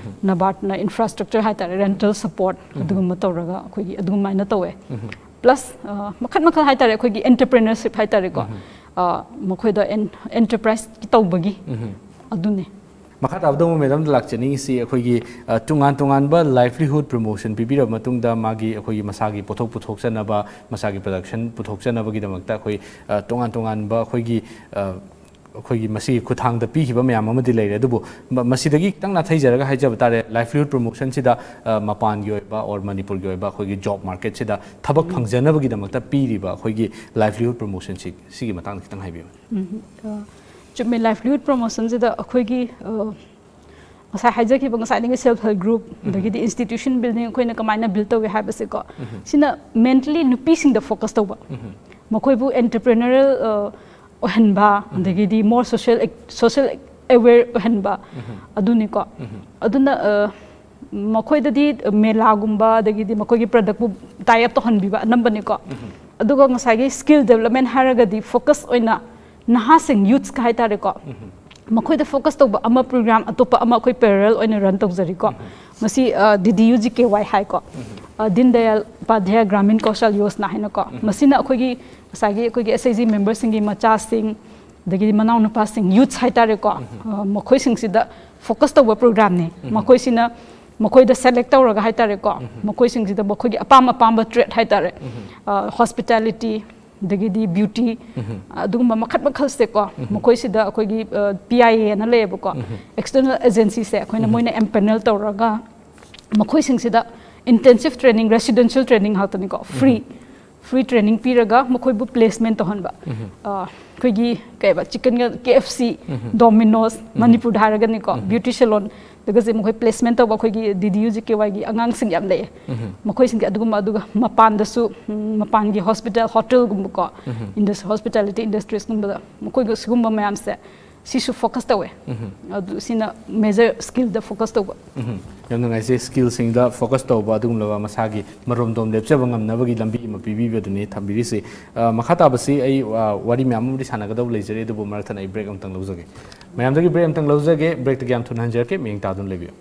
ꯅꯕꯥꯔꯠꯅ ꯏꯟꯐ꯭ꯔꯥꯁ꯭ꯇ꯭ꯔꯛꯆꯔ ꯍꯥꯏꯇꯥꯔꯦ, ꯔꯦꯟꯇꯦꯜ ꯁꯄꯣꯔꯠ ꯑꯗꯨꯒꯨꯝꯕ ꯇꯧꯔꯒ ꯑꯩꯈꯣꯏꯒꯤ ꯑꯗꯨꯃꯥꯏꯅ ꯇꯧꯋꯦ꯫ ꯄ꯭ꯂꯁ, ꯑ, ꯃꯈꯜ ꯃꯈꯜ ꯍꯥꯏꯇꯥꯔꯦ, ꯑꯩꯈꯣꯏꯒꯤ ꯑꯦꯟꯇꯔꯄ꯭ꯔꯦꯅꯔꯁꯤꯞ ꯍꯥꯏꯇꯥꯔꯦꯀꯣ, ꯑ, ꯃꯈꯣꯏꯗ ꯑꯦꯟ-, ꯑꯦꯟꯇꯔꯄ꯭ꯔꯥꯏꯁ ꯇꯧꯕꯒꯤ ꯑꯗꯨꯅꯤ꯫ ꯃꯈꯥ ꯇꯥꯕꯗ ꯑꯃꯨꯛ ꯃꯦꯗꯥꯝꯗ ꯂꯥꯛꯆꯅꯤꯡꯉꯤꯁꯤ, ꯑꯩꯈꯣꯏꯒꯤ, ꯑ, ꯇꯣꯉꯥꯟ ꯇꯣꯉꯥꯟꯕ ꯂꯥꯏꯚꯂꯤꯍꯨꯗ ꯄ꯭ꯔꯣꯃꯣꯁꯟ ꯄꯤꯕꯤꯔꯕ ꯃꯇꯨꯡꯗ ꯃꯥꯒꯤ, ꯑꯩꯈꯣꯏꯒꯤ ꯃꯁꯥꯒꯤ ꯄꯣꯠꯊꯣꯛ ꯄꯨꯊꯣꯛꯆꯅꯕ, ꯃꯁꯥꯒꯤ ꯄ꯭ꯔꯗꯛꯁꯟ ꯄꯨꯊꯣꯛꯆꯅꯕꯒꯤꯗꯃꯛꯇ ꯑꯩꯈꯣꯏ, ꯑ, ꯇꯣꯉꯥꯟ ꯇꯣꯉꯥꯟꯕ ꯑꯩꯈꯣꯏꯒꯤ, ꯑ, ꯑꯩꯈꯣꯏꯒꯤ ꯃꯁꯤꯒꯤ ꯈꯨꯠꯊꯥꯡꯗ ꯄꯤꯈꯤꯕ ꯃꯌꯥꯝ ꯑꯃꯗꯤ ꯂꯩꯔꯦ, ꯑꯗꯨꯕꯨ ꯃ- ꯃꯁꯤꯗꯒꯤ ꯈꯤꯇꯪ ꯅꯥꯊꯩꯖꯔꯒ ꯍꯥꯏꯖꯕ ꯇꯥꯔꯦ, ꯂꯥꯏꯚꯂꯤꯍꯨꯗ ꯄ꯭ꯔꯣꯃꯣꯁꯟꯁꯤꯗ, ꯑ, ꯃꯄꯥꯟꯒꯤ ꯑꯣꯏꯕ ꯑꯣꯔ ꯃꯅꯤꯄꯨꯔꯒꯤ ꯑꯣꯏꯕ ꯑꯩꯈꯣꯏꯒꯤ ꯖꯣꯕ ꯃꯥꯔꯀꯦꯠꯁꯤꯗ ꯊꯕꯛ ꯐꯪꯖꯅꯕꯒꯤꯗꯃꯛꯇ ꯄꯤꯔꯤꯕ ꯑꯩꯈꯣꯏꯒꯤ ꯂꯥꯏꯚꯂꯤꯍꯨꯗ ꯄ꯭ꯔꯣꯃꯣꯁꯟꯁꯤ, ꯁꯤꯒꯤ ꯃꯇꯥꯡꯗ ꯈꯤꯇꯪ ꯍꯥꯏꯕꯤꯌꯨ꯫ ꯎꯝ, ꯑ, ꯆꯨꯝꯃꯦ, ꯂꯥꯏꯚꯂꯤꯍꯨꯗ ꯄ꯭ꯔꯣꯃꯣꯁꯟꯁꯤꯗ ꯑꯩꯈꯣꯏꯒꯤ, ꯑ, ꯉꯁꯥꯏ ꯍꯥꯏꯖꯈꯤꯕ ꯉꯁꯥꯏꯗꯒꯤ ꯁꯦꯜꯐ ꯍꯦꯜꯞ ꯒ꯭ꯔꯨꯞ, ꯑꯗꯒꯤꯗꯤ ꯏꯟꯁꯇꯤꯇ꯭ꯌꯨꯁꯟ ꯕꯤꯜꯗꯤꯡ ꯑꯩꯈꯣꯏꯅ ꯀꯃꯥꯏꯅ ꯕꯤꯜ ꯇꯧꯏ ꯍꯥꯏꯕꯁꯦꯀꯣ, ꯁꯤꯅ ꯃꯦꯟꯂꯤ ꯅꯨꯄꯤꯁꯤꯡꯗ ꯐꯣꯀꯁ ꯇꯧꯕ, ꯃꯈꯣꯏꯕꯨ ꯑꯦꯟꯇꯔꯄ꯭ꯔꯦꯅꯔꯦꯜ ꯑꯣꯏꯍꯟꯕ, ꯑꯗꯒꯤꯗꯤ ꯃꯣꯔ ꯁꯣꯁꯤꯌꯦꯜ ꯁꯣꯁꯤꯌꯦꯜ ꯑꯦꯋꯦꯌꯔ ꯑꯣꯏꯍꯟꯕ, ꯑꯗꯨꯅꯤꯀꯣ꯫ ꯑꯗꯨꯅ, ꯑ, ꯃꯈꯣꯏꯗꯗꯤ ꯃꯦꯂꯥꯒꯨꯝꯕ, ꯑꯗꯒꯤꯗꯤ ꯃꯈꯣꯏꯒꯤ ꯄ꯭ꯔꯗꯛꯄꯨ ꯇꯥꯏ ꯑꯞ ꯇꯧꯍꯟꯕꯤꯕ ꯑꯅꯝꯕꯅꯤꯀꯣ꯫ ꯑꯗꯨꯒ ꯉꯁꯥꯏꯒꯤ ꯁ꯭ꯀꯤꯜ ꯗꯦꯕꯂꯞꯃꯦꯟ ꯍꯥꯏꯔꯒꯗꯤ ꯐꯣꯀꯁ ꯑꯣꯏꯅ ꯅꯍꯥꯁꯤꯡ, ꯌꯨꯠꯁꯀ ꯍꯥꯏꯇꯥꯔꯦꯀꯣ, ꯃꯈꯣꯏꯗ ꯐꯣꯀꯁ ꯇꯧꯕ ꯑꯃ ꯄ꯭ꯔꯣꯒ꯭ꯔꯥꯝ ꯑꯇꯣꯞꯄ ꯑꯃ ꯑꯩꯈꯣꯏ ꯄꯦꯔꯦꯂꯦꯜ ꯑꯣꯏꯅ ꯔꯟ ꯇꯧꯖꯔꯤꯀꯣ꯫ ꯃꯁꯤ, ꯑ, ꯗꯤ ꯗꯤ ꯌꯨ ꯖꯤ ꯀꯦ ꯋꯥꯏ ꯍꯥꯏꯀꯣ, ꯑ, ꯗꯤꯟ ꯗꯌꯥꯜ ꯎꯄꯥꯙ꯭ꯌꯥꯌ ꯒ꯭ꯔꯥꯃꯤꯟ ꯀꯧꯁꯜ ꯌꯣꯖꯅꯥ ꯍꯥꯏꯅꯀꯣ꯫ ꯃꯁꯤꯅ ꯑꯩꯈꯣꯏꯒꯤ ꯉꯁꯥꯏꯒꯤ ꯑꯩꯈꯣꯏꯒꯤ ꯑꯦꯁ ꯑꯩꯆ ꯖꯤ ꯃꯦꯝꯕꯔꯁꯤꯡꯒꯤ ꯃꯆꯥꯁꯤꯡ, ꯑꯗꯒꯤꯗꯤ ꯃꯅꯥꯎꯅꯨꯄꯥꯁꯤꯡ, ꯌꯨꯠꯁ ꯍꯥꯏꯇꯥꯔꯦꯀꯣ, ꯑ, ꯃꯈꯣꯏꯁꯤꯡꯁꯤꯗ ꯐꯣꯀꯁ ꯇꯧꯕ ꯄ꯭ꯔꯣꯒ꯭ꯔꯥꯝꯅꯤ꯫ ꯃꯈꯣꯏꯁꯤꯅ, ꯃꯈꯣꯏꯗ ꯁꯦꯂꯦꯛ ꯇꯧꯔꯒ ꯍꯥꯏꯇꯥꯔꯦꯀꯣ, ꯃꯈꯣꯏꯁꯤꯡꯁꯤꯗ ꯃꯈꯣꯏꯒꯤ ꯑꯄꯥꯝ ꯑꯄꯥꯝꯕ ꯇ꯭ꯔꯦꯠ ꯍꯥꯏꯇꯥꯔꯦ, ꯍꯣꯁꯄꯤꯇꯥꯂꯤꯇꯤ, ꯑꯗꯒꯤꯗꯤ ꯕ꯭ꯌꯨꯇꯤ, ꯑꯗꯨꯒꯨꯝꯕ ꯃꯈꯜ ꯃꯈꯜꯁꯦꯀꯣ, ꯃꯈꯣꯏꯁꯤꯗ ꯑꯩꯈꯣꯏꯒꯤ ꯄꯤ ꯑꯥꯏ ꯑꯦꯅ ꯂꯩꯌꯦꯕꯀꯣ, ꯑꯦꯛꯁꯇꯔꯅꯦꯜ ꯑꯦꯖꯦꯟꯁꯤꯁꯦ ꯑꯩꯈꯣꯏꯅ ꯃꯣꯏꯅ ꯑꯦꯝꯄꯦꯅꯦꯜ ꯇꯧꯔꯒ ꯃꯈꯣꯏꯁꯤꯡꯁꯤꯗ ꯏꯟꯇꯦꯟꯁꯤꯞ ꯇ꯭ꯔꯦꯅꯤꯡ, ꯔꯦꯁꯤꯗꯦꯟꯁꯤꯌꯦꯜ ꯇ꯭ꯔꯦꯅꯤꯡ ꯉꯥꯛꯇꯅꯤꯀꯣ, ꯐ꯭ꯔꯤ, ꯐ꯭ꯔꯤ ꯇ꯭ꯔꯦꯅꯤꯡ ꯄꯤꯔꯒ ꯃꯈꯣꯏꯕꯨ ꯄ꯭ꯂꯦꯁꯃꯦꯟ ꯇꯧꯍꯟꯕ꯫ ꯑ, ꯑꯩꯈꯣꯏꯒꯤ ꯀꯩꯕ, ꯆꯤꯀꯟꯒ ꯀꯦ ꯑꯦꯐ ꯁꯤ, ꯗꯣꯃꯤꯅꯣꯁ, ꯃꯅꯤꯄꯨꯔꯗ ꯍꯥꯏꯔꯒꯅꯤꯀꯣ, ꯕ꯭ꯌꯨꯇꯤ ꯁꯦꯂꯣꯟ, ꯑꯗꯨꯒꯁꯦ ꯃꯈꯣꯏ ꯄ꯭ꯂꯦꯁꯃꯦꯟ ꯇꯧꯕ ꯑꯩꯈꯣꯏꯒꯤ ꯗꯤ ꯗꯤ ꯌꯨ ꯖꯤ ꯀꯦ ꯋꯥꯏꯒꯤ ꯑꯉꯥꯡꯁꯤꯡ ꯌꯥꯝ ꯂꯩꯌꯦ꯫ ꯃꯈꯣꯏꯁꯤꯡꯁꯦ ꯑꯗꯨꯒꯨꯝꯕ, ꯑꯗꯨꯒ ꯃꯄꯥꯟꯗꯁꯨ, ꯎꯝ, ꯃꯄꯥꯟꯒꯤ ꯍꯣꯁꯄꯤꯇꯥꯜ, ꯍꯣꯇꯦꯜꯒꯨꯝꯕꯀꯣ, ꯏꯟꯗꯁ-, ꯍꯣꯁꯄꯤꯇꯥꯂꯤꯇꯤ ꯏꯟꯗꯁꯇ꯭ꯔꯤꯁꯀꯨꯝꯕꯗ ꯃꯈꯣꯏꯒ ꯁꯤꯒꯨꯝꯕ ꯃꯌꯥꯝꯁꯦ, ꯁꯤꯁꯨ ꯐꯣꯀꯁ ꯇꯧꯋꯦ꯫ ꯑꯗꯨ ꯁꯤꯅ ꯃꯦꯖꯔ ꯁ꯭ꯀꯤꯜꯗ ꯐꯣꯀꯁ ꯇꯧꯕ꯫ ꯌꯥꯝ ꯅꯨꯡꯉꯥꯏꯖꯩ, ꯁ꯭ꯀꯤꯜꯁꯤꯡꯗ ꯐꯣꯀꯁ ꯇꯧꯕ, ꯑꯗꯨꯒꯨꯝꯂꯕ ꯃꯁꯥꯒꯤ ꯃꯔꯣꯝꯗꯣꯝ ꯂꯦꯞꯆꯕ ꯉꯝꯅꯕꯒꯤ ꯂꯝꯕꯤ ꯑꯃ ꯄꯤꯕꯤꯕꯗꯨꯅꯤ ꯊꯝꯕꯤꯔꯤꯁꯤ꯫ ꯑ, ꯃꯈꯥ ꯇꯥꯕꯁꯤ ꯑꯩ, ꯑ, ꯋꯥꯔꯤ ꯃꯌꯥꯝ ꯑꯃꯗꯤ ꯁꯥꯟꯅꯒꯗꯧꯕ ꯂꯩꯖꯔꯤ, ꯑꯗꯨꯕꯨ ꯃꯔꯛ ꯊꯠꯅ ꯑꯩ ꯕ꯭ꯔꯦꯛ ꯑꯃꯇꯪ ꯂꯧꯖꯒꯦ꯫ ꯃꯌꯥꯝꯗꯒꯤ ꯕ꯭ꯔꯦꯛ ꯑꯃꯇꯪ ꯂꯧꯖꯒꯦ, ꯕ꯭ꯔꯦꯛꯇꯒꯤ ꯌꯥꯝ ꯊꯨꯅ ꯍꯟꯖꯔꯛꯀꯦ, ꯃꯤꯠꯌꯦꯡ ꯇꯥꯗꯨꯅ ꯂꯩꯕꯤꯌꯨ꯫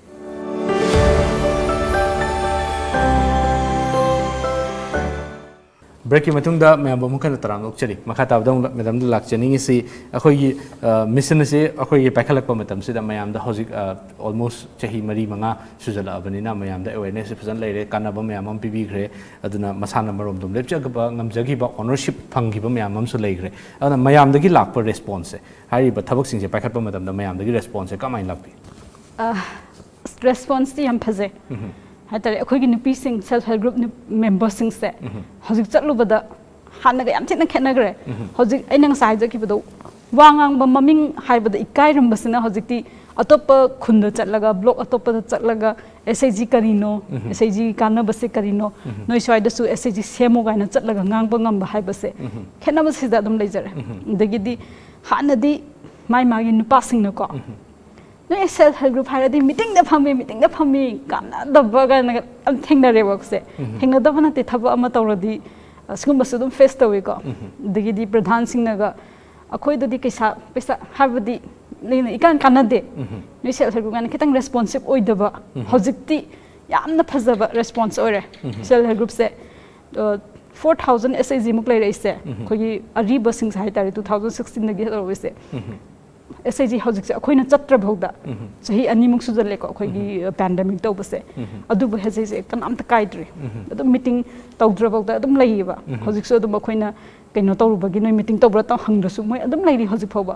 ꯕ꯭ꯔꯦꯛꯀꯤ ꯃꯇꯨꯡꯗ ꯃꯌꯥꯝꯕꯨ ꯑꯃꯨꯛ ꯍꯟꯅ ꯇꯔꯥꯝꯅ ꯑꯣꯛꯆꯔꯤ꯫ ꯃꯈꯥ ꯇꯥꯕꯗ ꯑꯃꯨꯛ ꯃꯦꯗꯥꯝꯗ ꯂꯥꯛꯆꯅꯤꯡꯉꯤꯁꯤ, ꯑꯩꯈꯣꯏꯒꯤ ꯃꯤꯁꯟ ꯑꯁꯤ ꯑꯩꯈꯣꯏꯒꯤ ꯄꯥꯏꯈꯠꯂꯛꯄ ꯃꯇꯝꯁꯤꯗ ꯃꯌꯥꯝꯗ ꯍꯧꯖꯤꯛ ꯑꯣꯜꯃꯣꯁ ꯆꯍꯤ ꯃꯔꯤ ꯃꯉꯥ ꯁꯨꯖꯜꯂꯛꯑꯕꯅꯤꯅ ꯃꯌꯥꯝꯗ ꯑꯦꯋꯦꯔꯅꯦꯁꯁꯦ ꯐꯖꯅ ꯂꯩꯔꯦ, ꯀꯥꯟꯅꯕ ꯃꯌꯥꯝ ꯑꯃ ꯄꯤꯕꯤꯈ꯭ꯔꯦ꯫ ꯑꯗꯨꯅ ꯃꯁꯥꯅ ꯃꯔꯣꯝꯗꯣꯝ ꯂꯦꯞꯆꯕ ꯉꯝꯖꯈꯤꯕ, ꯑꯣꯅꯔꯁꯤꯞ ꯐꯪꯈꯤꯕ ꯃꯌꯥꯝ ꯑꯃꯁꯨ ꯂꯩꯈ꯭ꯔꯦ꯫ ꯑꯗꯨꯅ ꯃꯌꯥꯝꯗꯒꯤ ꯂꯥꯛꯄ ꯔꯦꯁꯄꯣꯟꯁꯁꯦ, ꯍꯥꯏꯔꯤꯕ ꯊꯕꯛꯁꯤꯡꯁꯦ ꯄꯥꯏꯈꯠꯄ ꯃꯇꯝꯗ ꯃꯌꯥꯝꯗꯒꯤ ꯔꯦꯁꯄꯣꯟꯁꯁꯦ ꯀꯃꯥꯏꯅ ꯂꯥꯛꯄꯤ? ꯔꯦꯁꯄꯣꯟꯁꯇꯤ ꯌꯥꯝ ꯐꯖꯩ꯫ ꯍꯥꯏꯇꯥꯔꯦ, ꯑꯩꯈꯣꯏꯒꯤ ꯅꯨꯄꯤꯁꯤꯡ, ꯁꯦꯜꯐ ꯍꯦꯜꯞ ꯒ꯭ꯔꯨꯞ ꯃꯦꯝꯕꯔꯁꯤꯡꯁꯦ ꯍꯧꯖꯤꯛ ꯆꯠꯂꯨꯕꯗ ꯍꯥꯟꯅꯒ ꯌꯥꯝ ꯊꯤꯅ ꯈꯦꯠꯅꯈ꯭ꯔꯦ꯫ ꯍꯧꯖꯤꯛ ꯑꯩꯅ ꯉꯁꯥꯏ ꯍꯥꯏꯖꯈꯤꯕꯗꯣ, ꯋꯥ ꯉꯥꯡꯕ ꯃꯃꯤꯡ ꯍꯥꯏꯕꯗ ꯏꯀꯥꯏꯔꯝꯕꯁꯤꯅ ꯍꯧꯖꯤꯛꯇꯤ ꯑꯇꯣꯞꯄ ꯈꯨꯟꯗ ꯆꯠꯂꯒ, ꯕ꯭ꯂꯣꯛ ꯑꯇꯣꯞꯄꯗ ꯆꯠꯂꯒ, "ꯑꯦꯁ ꯑꯩꯆ ꯖꯤ ꯀꯔꯤꯅꯣ? ꯑꯦꯁ ꯑꯩꯆ ꯖꯤ ꯀꯥꯟꯅꯕꯁꯦ ꯀꯔꯤꯅꯣ? ꯅꯣꯏ ꯁ꯭ꯋꯥꯏꯗꯁꯨ ꯑꯦꯁ ꯑꯩꯆ ꯖꯤ ꯁꯦꯝꯃꯣ" ꯀꯥꯏꯅ ꯆꯠꯂꯒ ꯉꯥꯡꯕ ꯉꯝꯕ ꯍꯥꯏꯕꯁꯦ, ꯈꯦꯠꯅꯕꯁꯤꯗ ꯑꯗꯨꯝ ꯂꯩꯖꯔꯦ꯫ ꯑꯗꯒꯤꯗꯤ ꯍꯥꯟꯅꯗꯤ ꯃꯥꯏ ꯃꯥꯒꯤ ꯅꯨꯄꯥꯁꯤꯡꯅꯀꯣ, "ꯅꯣꯏ ꯁꯦꯜꯐ ꯍꯦꯜꯞ ꯒ꯭ꯔꯨꯞ ꯍꯥꯏꯔꯗꯤ ꯃꯤꯇꯤꯡꯗ ꯐꯝꯃꯤ, ꯃꯤꯇꯤꯡꯗ ꯐꯝꯃꯤ, ꯀꯥꯟꯅꯗꯕ" ꯀꯥꯏꯅꯒ ꯌꯥꯝ ꯊꯦꯡꯅꯔꯦꯕꯀꯣ ꯁꯦ꯫ ꯊꯦꯡꯅꯗꯕ ꯅꯠꯇꯦ, ꯊꯕꯛ ꯑꯃ ꯇꯧꯔꯗꯤ, ꯑ, ꯁꯤꯒꯨꯝꯕꯁꯨ ꯑꯗꯨꯝ ꯐꯦꯁ ꯇꯧꯋꯤꯀꯣ꯫ ꯑꯗꯒꯤꯗꯤ ꯄ꯭ꯔꯙꯥꯟꯁꯤꯡꯅꯒ, "ꯑꯩꯈꯣꯏꯗꯗꯤ ꯄꯩꯁꯥ, ꯄꯩꯁꯥ ꯍꯥꯏꯕꯗꯤ ꯂꯩꯅ ꯏꯀꯥꯟ ꯀꯥꯟꯅꯗꯦ, ꯅꯣꯏ ꯁꯦꯜꯐ ꯍꯦꯜꯞ ꯒ꯭ꯔꯨꯞ ꯀꯥꯏꯅ ꯈꯤꯇꯪ ꯔꯦꯁꯄꯣꯟꯁꯤꯞ ꯑꯣꯏꯗꯕ"꯫ ꯍꯧꯖꯤꯛꯇꯤ ꯌꯥꯝꯅ ꯐꯖꯕ ꯔꯦꯁꯄꯣꯟꯁ ꯑꯣꯏꯔꯦ꯫ ꯁꯦꯜꯐ ꯍꯦꯜꯞ ꯒ꯭ꯔꯨꯞꯁꯦ, ꯑ, ꯐꯣꯔ ꯊꯥꯎꯖꯟ ꯑꯦꯁ ꯑꯩꯆ ꯖꯤ ꯃꯨꯛ ꯂꯩꯔꯛꯏꯁꯦ, ꯑꯩꯈꯣꯏꯒꯤ ꯑꯔꯤꯕꯁꯤꯡꯁꯦ ꯍꯥꯏꯇꯥꯔꯦ, ꯇꯨ ꯊꯥꯎꯖꯟ ꯁꯤꯛꯁꯇꯤꯟꯗꯒꯤ ꯇꯧꯔꯛꯏꯁꯦ꯫ ꯑꯦꯁ ꯑꯩꯆ ꯖꯤ ꯍꯧꯖꯤꯛꯁꯦ ꯑꯩꯈꯣꯏꯅ ꯆꯠꯇ꯭ꯔꯐꯥꯎꯗ, ꯆꯍꯤ ꯑꯅꯤꯃꯨꯛ ꯁꯨꯖꯜꯂꯦꯀꯣ ꯑꯩꯈꯣꯏꯒꯤ ꯄꯦꯟꯗꯦꯃꯤꯛ ꯇꯧꯕꯁꯦ, ꯑꯗꯨꯕꯨ ꯑꯦꯁ ꯑꯩꯆ ꯖꯤ ꯀꯅꯥꯝꯇ ꯀꯥꯏꯗ꯭ꯔꯤ꯫ ꯑꯗꯨꯝ ꯃꯤꯇꯤꯡ ꯇꯧꯗ꯭ꯔꯐꯥꯎꯗ ꯑꯗꯨꯝ ꯂꯩꯌꯦꯕ꯫ ꯍꯧꯖꯤꯛꯁꯨ ꯑꯗꯨꯝ ꯑꯩꯈꯣꯏꯅ ꯀꯩꯅꯣ ꯇꯧꯔꯨꯕꯒꯤ, "ꯅꯣꯏ ꯃꯤꯇꯤꯡ ꯇꯧꯕ꯭ꯔꯥ?" ꯇꯧ ꯍꯪꯗ꯭ꯔꯁꯨ ꯃꯣꯏ ꯑꯗꯨꯝ ꯂꯩꯔꯤ ꯍꯧꯖꯤꯛ ꯐꯥꯎꯕ꯫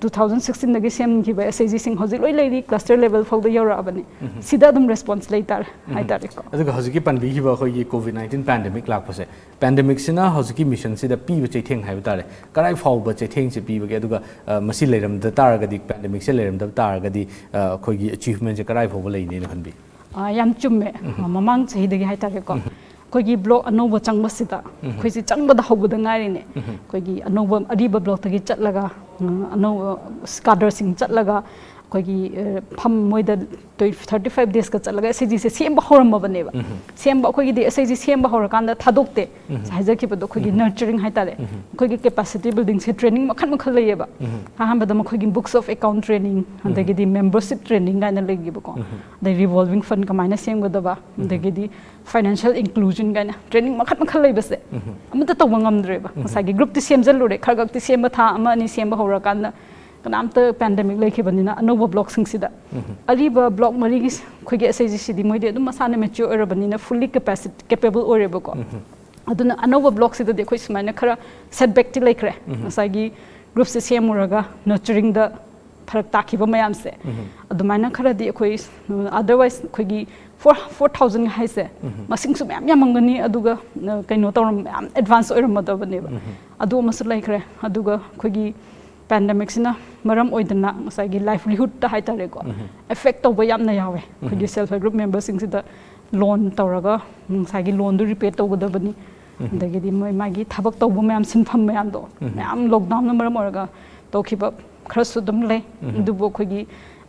ꯇꯨ ꯊꯥꯎꯖꯟ ꯁꯤꯛꯁꯇꯤꯟꯗꯒꯤ ꯁꯦꯝꯈꯤꯕ ꯑꯦꯁ ꯑꯩꯆ ꯖꯤꯁꯤꯡ ꯍꯧꯖꯤꯛ ꯂꯣꯏ ꯂꯩꯔꯤ, ꯀ꯭ꯂꯁꯇꯔ ꯂꯦꯚꯦꯜ ꯐꯥꯎꯗ ꯌꯧꯔꯛꯑꯕꯅꯤ꯫ ꯁꯤꯗ ꯑꯗꯨꯝ ꯔꯦꯁꯄꯣꯟꯁ ꯂꯩꯇꯥꯔꯦ ꯍꯥꯏꯇꯥꯔꯦꯀꯣ꯫ ꯑꯗꯨꯒ ꯍꯧꯖꯤꯛꯀꯤ ꯄꯟꯕꯤꯈꯤꯕ ꯑꯩꯈꯣꯏꯒꯤ ꯀꯣꯚꯤꯗ ꯅꯥꯏꯟꯇꯤꯟ ꯄꯦꯟꯗꯦꯃꯤꯛ ꯂꯥꯛꯄꯁꯦ, ꯄꯦꯟꯗꯦꯃꯤꯛꯁꯤꯅ ꯍꯧꯖꯤꯛꯀꯤ ꯃꯤꯁꯟꯁꯤꯗ ꯄꯤꯕ ꯆꯩꯊꯦꯡ ꯍꯥꯏꯕ ꯇꯥꯔꯦ, ꯀꯗꯥꯏ ꯐꯥꯎꯕ ꯆꯩꯊꯦꯡꯁꯦ ꯄꯤꯕꯒꯦ? ꯑꯗꯨꯒ, ꯑ, ꯃꯁꯤ ꯂꯩꯔꯝꯗ ꯇꯥꯔꯒꯗꯤ, ꯄꯦꯟꯗꯦꯃꯤꯛꯁꯦ ꯂꯩꯔꯝꯗꯕ ꯇꯥꯔꯒꯗꯤ, ꯑ, ꯑꯩꯈꯣꯏꯒꯤ ꯑꯆꯤꯚꯃꯦꯟꯁꯦ ꯀꯗꯥꯏ ꯐꯥꯎꯕ ꯂꯩꯅꯤꯅ ꯈꯟꯕꯤ? ꯑ, ꯌꯥꯝ ꯆꯨꯝꯃꯦ꯫ ꯃꯃꯥꯡ ꯆꯍꯤꯗꯒꯤ ꯍꯥꯏꯇꯥꯔꯦꯀꯣ, ꯑꯩꯈꯣꯏꯒꯤ ꯕ꯭ꯂꯣꯛ ꯑꯅꯧꯕ ꯆꯪꯕꯁꯤꯗ, ꯑꯩꯈꯣꯏꯁꯦ ꯆꯪꯕꯗ ꯍꯧꯕꯗ ꯉꯥꯏꯔꯤꯅꯦ꯫ ꯑꯩꯈꯣꯏꯒꯤ ꯑꯅꯧꯕ, ꯑꯔꯤꯕ ꯕ꯭ꯂꯣꯛꯇꯒꯤ ꯆꯠꯂꯒ, ꯑ, ꯑꯅꯧꯕ ꯀꯥꯗꯔꯁꯤꯡ ꯆꯠꯂꯒ, ꯑꯩꯈꯣꯏꯒꯤ ꯑ, ꯐꯝ ꯃꯣꯏꯗ ꯇ꯭ꯋꯦꯟꯇꯤ ꯊꯥꯔꯇꯤ ꯐꯥꯏꯚ ꯗꯦꯖꯀ ꯆꯠꯂꯒ ꯑꯦꯁ ꯑꯩꯆ ꯖꯤꯁꯦ ꯁꯦꯝꯕ ꯍꯧꯔꯝꯃꯕꯅꯦꯕ꯫ ꯁꯦꯝꯕ ꯑꯩꯈꯣꯏꯒꯤꯗꯤ ꯑꯦꯁ ꯑꯩꯆ ꯖꯤ ꯁꯦꯝꯕ ꯍꯧꯔꯀꯥꯟꯗ ꯊꯥꯗꯣꯛꯇꯦ꯫ ꯍꯥꯏꯖꯈꯤꯕꯗꯣ ꯑꯩꯈꯣꯏꯒꯤ ꯅꯔꯆꯔꯤꯡ ꯍꯥꯏꯇꯥꯔꯦ꯫ ꯑꯩꯈꯣꯏꯒꯤ ꯀꯦꯄꯥꯁꯤꯇꯤ ꯕꯤꯜꯗꯤꯡꯁꯦ ꯇ꯭ꯔꯦꯅꯤꯡ ꯃꯈꯜ ꯃꯈꯜ ꯂꯩꯌꯦꯕ꯫ ꯑꯍꯥꯟꯕꯗ ꯃꯈꯣꯏꯒꯤ ꯕꯨꯛꯁ ꯑꯣꯐ ꯑꯦꯀꯥꯎꯟ ꯇ꯭ꯔꯦꯅꯤꯡ, ꯑꯗꯒꯤꯗꯤ ꯃꯦꯝꯕꯔꯁꯤꯞ ꯇ꯭ꯔꯦꯅꯤꯡ ꯀꯥꯏꯅ ꯂꯩꯌꯦꯕꯀꯣ꯫ ꯑꯗꯩ ꯔꯤꯚꯣꯜꯚꯤꯡ ꯐꯟ ꯀꯃꯥꯏꯅ ꯁꯦꯝꯒꯗꯕ, ꯑꯗꯒꯤꯗꯤ ꯐꯥꯏꯅꯥꯟꯁꯤꯌꯦꯜ ꯏꯟꯀ꯭ꯂꯨꯖꯟ ꯀꯥꯏꯅ ꯇ꯭ꯔꯦꯅꯤꯡ ꯃꯈꯜ ꯃꯈꯜ ꯂꯩꯕꯁꯦ ꯑꯃꯠꯇ ꯇꯧꯕ ꯉꯝꯗ꯭ꯔꯦꯕ꯫ ꯉꯁꯥꯏꯒꯤ ꯒ꯭ꯔꯨꯞꯇꯤ ꯁꯦꯝꯖꯜꯂꯨꯔꯦ, ꯈꯔ ꯈꯛꯇꯤ ꯁꯦꯝꯕ, ꯊꯥ ꯑꯃ ꯑꯅꯤ ꯁꯦꯝꯕ ꯍꯧꯔꯀꯥꯟꯗ ꯀꯅꯥꯝꯇ ꯄꯦꯟꯗꯦꯃꯤꯛ ꯂꯩꯈꯤꯕꯅꯤꯅ ꯑꯅꯧꯕ ꯕ꯭ꯂꯣꯛꯁꯤꯡꯁꯤꯗ, ꯑꯔꯤꯕ ꯕ꯭ꯂꯣꯛ ꯃꯔꯤꯒꯤ ꯑꯩꯈꯣꯏꯒꯤ ꯑꯦꯁ ꯑꯩꯆ ꯖꯤ ꯁꯤꯗꯤ ꯃꯣꯏꯗꯤ ꯑꯗꯨꯝ ꯃꯁꯥꯅ ꯃꯦꯆ꯭ꯌꯣꯔ ꯑꯣꯏꯔꯕꯅꯤꯅ ꯐꯨꯜꯂꯤ ꯀꯦꯄꯦꯁꯤꯇꯤ ꯀꯦꯄꯦꯕꯜ ꯑꯣꯏꯔꯦꯕꯀꯣ꯫ ꯑꯗꯨꯅ ꯑꯅꯧꯕ ꯕ꯭ꯂꯣꯛꯁꯤꯗꯗꯤ ꯑꯩꯈꯣꯏ ꯁꯨꯃꯥꯏꯅ ꯈꯔ ꯁꯦꯠꯕꯦꯛꯇꯤ ꯂꯩꯈ꯭ꯔꯦ꯫ ꯉꯁꯥꯏꯒꯤ ꯒ꯭ꯔꯨꯞꯁꯦ ꯁꯦꯝꯃꯨꯔꯒ ꯅꯔꯆꯔꯤꯡꯗ ꯐꯔꯛ ꯇꯥꯈꯤꯕ ꯃꯌꯥꯝꯁꯦ, ꯑꯗꯨꯃꯥꯏꯅ ꯈꯔꯗꯤ ꯑꯩꯈꯣꯏ, ꯑꯗꯔꯋꯥꯏꯁ ꯑꯩꯈꯣꯏꯒꯤ ꯐꯣꯔ ꯐꯣꯔ ꯊꯥꯎꯖꯟ ꯍꯥꯏꯁꯦ ꯃꯁꯤꯡꯁꯨ ꯃꯌꯥꯝ ꯌꯥꯝꯃꯝꯒꯅꯤ, ꯑꯗꯨꯒ ꯑ, ꯀꯩꯅꯣ ꯇꯧꯔꯝ ꯃꯌꯥꯝ ꯑꯦꯗꯚꯥꯟꯁ ꯑꯣꯏꯔꯝꯃꯗꯕꯅꯦꯕ꯫ ꯑꯗꯨ ꯑꯃꯁꯨ ꯂꯩꯈ꯭ꯔꯦ꯫ ꯑꯗꯨꯒ ꯑꯩꯈꯣꯏꯒꯤ ꯄꯦꯟꯗꯦꯃꯤꯛꯁꯤꯅ ꯃꯔꯝ ꯑꯣꯏꯗꯅ ꯉꯁꯥꯏꯒꯤ ꯂꯥꯏꯚꯂꯤꯍꯨꯗꯇ ꯍꯥꯏꯇꯥꯔꯦꯀꯣ, ꯑꯦꯐꯦꯛ ꯇꯧꯕ ꯌꯥꯝꯅ ꯌꯥꯎꯋꯦ꯫ ꯑꯩꯈꯣꯏꯒꯤ ꯁꯦꯜꯐ ꯍꯦꯜꯞ ꯒ꯭ꯔꯨꯞ ꯃꯦꯝꯕꯔꯁꯤꯡꯁꯤꯗ ꯂꯣꯟ ꯇꯧꯔꯒ ꯉꯁꯥꯏꯒꯤ ꯂꯣꯟꯗꯨ ꯔꯤꯄꯦ ꯇꯧꯒꯗꯕꯅꯤ, ꯑꯗꯒꯤꯗꯤ ꯃꯣꯏ ꯃꯥꯒꯤ ꯊꯕꯛ ꯇꯧꯕ ꯃꯌꯥꯝ, ꯁꯤꯟꯐꯝ ꯃꯌꯥꯝꯗꯣ ꯃꯌꯥꯝ ꯂꯣꯛꯗꯥꯎꯟꯅ ꯃꯔꯝ ꯑꯣꯏꯔꯒ ꯇꯧꯈꯤꯕ ꯈꯔꯁꯨ ꯑꯗꯨꯝ ꯂꯩ꯫ ꯑꯗꯨꯕꯨ ꯑꯩꯈꯣꯏꯒꯤ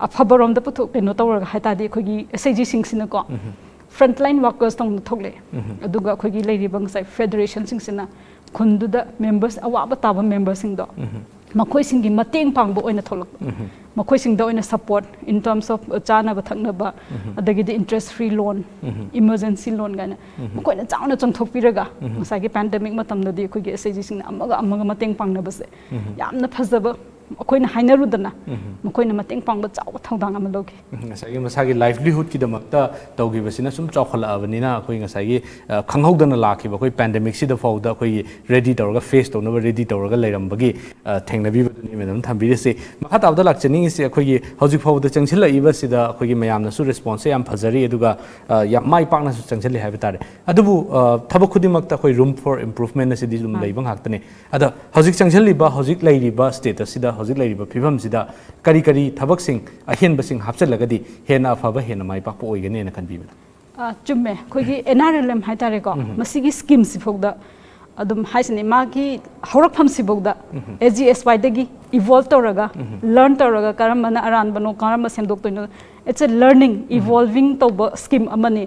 ꯑꯐꯕꯔꯣꯝꯗ ꯄꯨꯊꯣꯛ ꯀꯩꯅꯣ ꯇꯧꯔꯒ ꯍꯥꯏ ꯇꯥꯔꯗꯤ ꯑꯩꯈꯣꯏꯒꯤ ꯑꯦꯁ ꯑꯩꯆ ꯖꯤꯁꯤꯡꯁꯤꯅꯀꯣ, ꯐ꯭ꯔꯟꯠꯂꯥꯏꯟ ꯋꯥꯔꯀꯔꯁ ꯇꯧꯅ ꯊꯣꯛꯂꯛꯑꯦ꯫ ꯑꯗꯨꯒ ꯑꯩꯈꯣꯏꯒꯤ ꯂꯩꯔꯤꯕ ꯉꯁꯥꯏ ꯐꯦꯗꯔꯦꯁꯟꯁꯤꯡꯁꯤꯅ ꯈꯨꯟꯗꯨꯗ ꯃꯦꯝꯕꯔꯁ, ꯑꯋꯥꯕ ꯇꯥꯕ ꯃꯦꯝꯕꯔꯁꯤꯡꯗꯣ ꯃꯈꯣꯏꯁꯤꯡꯒꯤ ꯃꯇꯦꯡ ꯄꯥꯡꯕ ꯑꯣꯏꯅ ꯊꯣꯛꯂꯛꯄ, ꯃꯈꯣꯏꯁꯤꯡꯗ ꯑꯣꯏꯅ ꯁꯄꯣꯔꯠ in terms of ꯆꯥꯅꯕ ꯊꯛꯅꯕ, ꯑꯗꯒꯤꯗꯤ ꯏꯟꯇꯔꯦꯁ ꯐ꯭ꯔꯤ ꯂꯣꯟ, ꯏꯃꯔꯖꯦꯟꯁꯤ ꯂꯣꯟ ꯀꯥꯏꯅ ꯃꯈꯣꯏꯅ ꯆꯥꯎꯅ ꯆꯪꯊꯣꯛꯄꯤꯔꯒ ꯉꯁꯥꯏꯒꯤ ꯄꯦꯟꯗꯦꯃꯤꯛ ꯃꯇꯝꯗꯗꯤ ꯑꯩꯈꯣꯏꯒꯤ ꯑꯦꯁ ꯑꯩꯆ ꯖꯤꯁꯤꯡꯅ ꯑꯃꯒ ꯑꯃꯒ ꯃꯇꯦꯡ ꯄꯥꯡꯅꯕꯁꯦ ꯌꯥꯝꯅ ꯐꯖꯕ, ꯑꯩꯈꯣꯏꯅ ꯍꯥꯏꯅꯔꯨꯗꯅ ꯃꯈꯣꯏꯅ ꯃꯇꯦꯡ ꯄꯥꯡꯕ ꯆꯥꯎꯕ ꯊꯧꯗꯥꯡ ꯑꯃ ꯂꯧꯈꯤ꯫ ꯉꯁꯥꯏꯒꯤ ꯃꯁꯥꯒꯤ ꯂꯥꯏꯚꯂꯤꯍꯨꯗꯀꯤꯗꯃꯛꯇ ꯇꯧꯈꯤꯕꯁꯤꯅ ꯁꯨꯝ ꯆꯥꯎꯈꯠꯂꯛꯑꯕꯅꯤꯅ, ꯑꯩꯈꯣꯏ ꯉꯁꯥꯏꯒꯤ, ꯑ, ꯈꯪꯍꯧꯗꯅ ꯂꯥꯛꯈꯤꯕ ꯑꯩꯈꯣꯏ ꯄꯦꯟꯗꯦꯃꯤꯛꯁꯤꯗ ꯐꯥꯎꯗ ꯑꯩꯈꯣꯏꯒꯤ ꯔꯦꯗꯤ ꯇꯧꯔꯒ, ꯐꯦꯁ ꯇꯧꯅꯕ ꯔꯦꯗꯤ ꯇꯧꯔꯒ ꯂꯩꯔꯝꯕꯒꯤ, ꯑ, ꯊꯦꯡꯅꯕꯤꯕꯗꯨꯅꯤ ꯃꯦꯗꯥꯝ ꯊꯝꯕꯤꯔꯤꯁꯤ꯫ ꯃꯈꯥ ꯇꯥꯕꯗ ꯂꯥꯛꯆꯅꯤꯡꯉꯤꯁꯤ ꯑꯩꯈꯣꯏꯒꯤ ꯍꯧꯖꯤꯛ ꯐꯥꯎꯕꯗ ꯆꯪꯁꯤꯜꯂꯛꯏꯕꯁꯤꯗ ꯑꯩꯈꯣꯏꯒꯤ ꯃꯌꯥꯝꯅꯁꯨ ꯔꯦꯁꯄꯣꯟꯁꯁꯦ ꯌꯥꯝ ꯐꯖꯔꯤ, ꯑꯗꯨꯒ, ꯑ, ꯌꯥꯝ ꯃꯥꯏ ꯄꯥꯛꯅꯁꯨ ꯆꯪꯁꯤꯜꯂꯤ ꯍꯥꯏꯕ ꯇꯥꯔꯦ꯫ ꯑꯗꯨꯕꯨ, ꯑ, ꯊꯕꯛ ꯈꯨꯗꯤꯡꯃꯛꯇ ꯑꯩꯈꯣꯏ ꯔꯨꯝ ꯐꯣꯔ ꯏꯝꯄ꯭ꯔꯨꯚꯃꯦꯟ ꯑꯁꯤꯗꯤ ꯑꯗꯨꯝ ꯂꯩꯕ ꯉꯥꯛꯇꯅꯤ꯫ ꯑꯗ ꯍꯧꯖꯤꯛ ꯆꯪꯁꯤꯜꯂꯤꯕ, ꯍꯧꯖꯤꯛ ꯂꯩꯔꯤꯕ ꯁ꯭ꯇꯦꯇꯁꯁꯤꯗ, ꯍꯧꯖꯤꯛ ꯂꯩꯔꯤꯕ ꯐꯤꯕꯝꯁꯤꯗ ꯀꯔꯤ ꯀꯔꯤ ꯊꯕꯛꯁꯤꯡ ꯑꯍꯦꯟꯕꯁꯤꯡ ꯍꯥꯞꯆꯤꯜꯂꯒꯗꯤ ꯍꯦꯟꯅ ꯑꯐꯕ, ꯍꯦꯟꯅ ꯃꯥꯏ ꯄꯥꯛꯄ ꯑꯣꯏꯒꯅꯤꯅ ꯈꯟꯕꯤꯕꯅꯣ? ꯑ, ꯆꯨꯝꯃꯦ꯫ ꯑꯩꯈꯣꯏꯒꯤ ꯑꯦꯟ ꯑꯥꯔ ꯑꯦꯜ ꯑꯦꯝ ꯍꯥꯏꯇꯥꯔꯦꯀꯣ, ꯃꯁꯤꯒꯤ ꯁ꯭ꯀꯤꯝꯁꯤ ꯐꯥꯎꯗ ꯑꯗꯨꯝ ꯍꯥꯏꯁꯤꯅꯤ, ꯃꯥꯒꯤ ꯍꯧꯔꯛꯐꯝꯁꯤꯐꯥꯎꯗ ꯑꯦ ꯖꯤ ꯑꯦꯁ ꯋꯥꯏꯗꯒꯤ ꯏꯚꯣꯜꯕ ꯇꯧꯔꯒ, ꯂꯔꯟ ꯇꯧꯔꯒ, ꯀꯔꯝꯕꯅ ꯑꯔꯥꯟꯕꯅꯣ, ꯀꯔꯝꯕ ꯁꯦꯝꯗꯣꯛꯇꯣꯏꯅꯣ, it's a learning, evolving ꯇꯧꯕ ꯁ꯭ꯀꯤꯝ ꯑꯃꯅꯤ꯫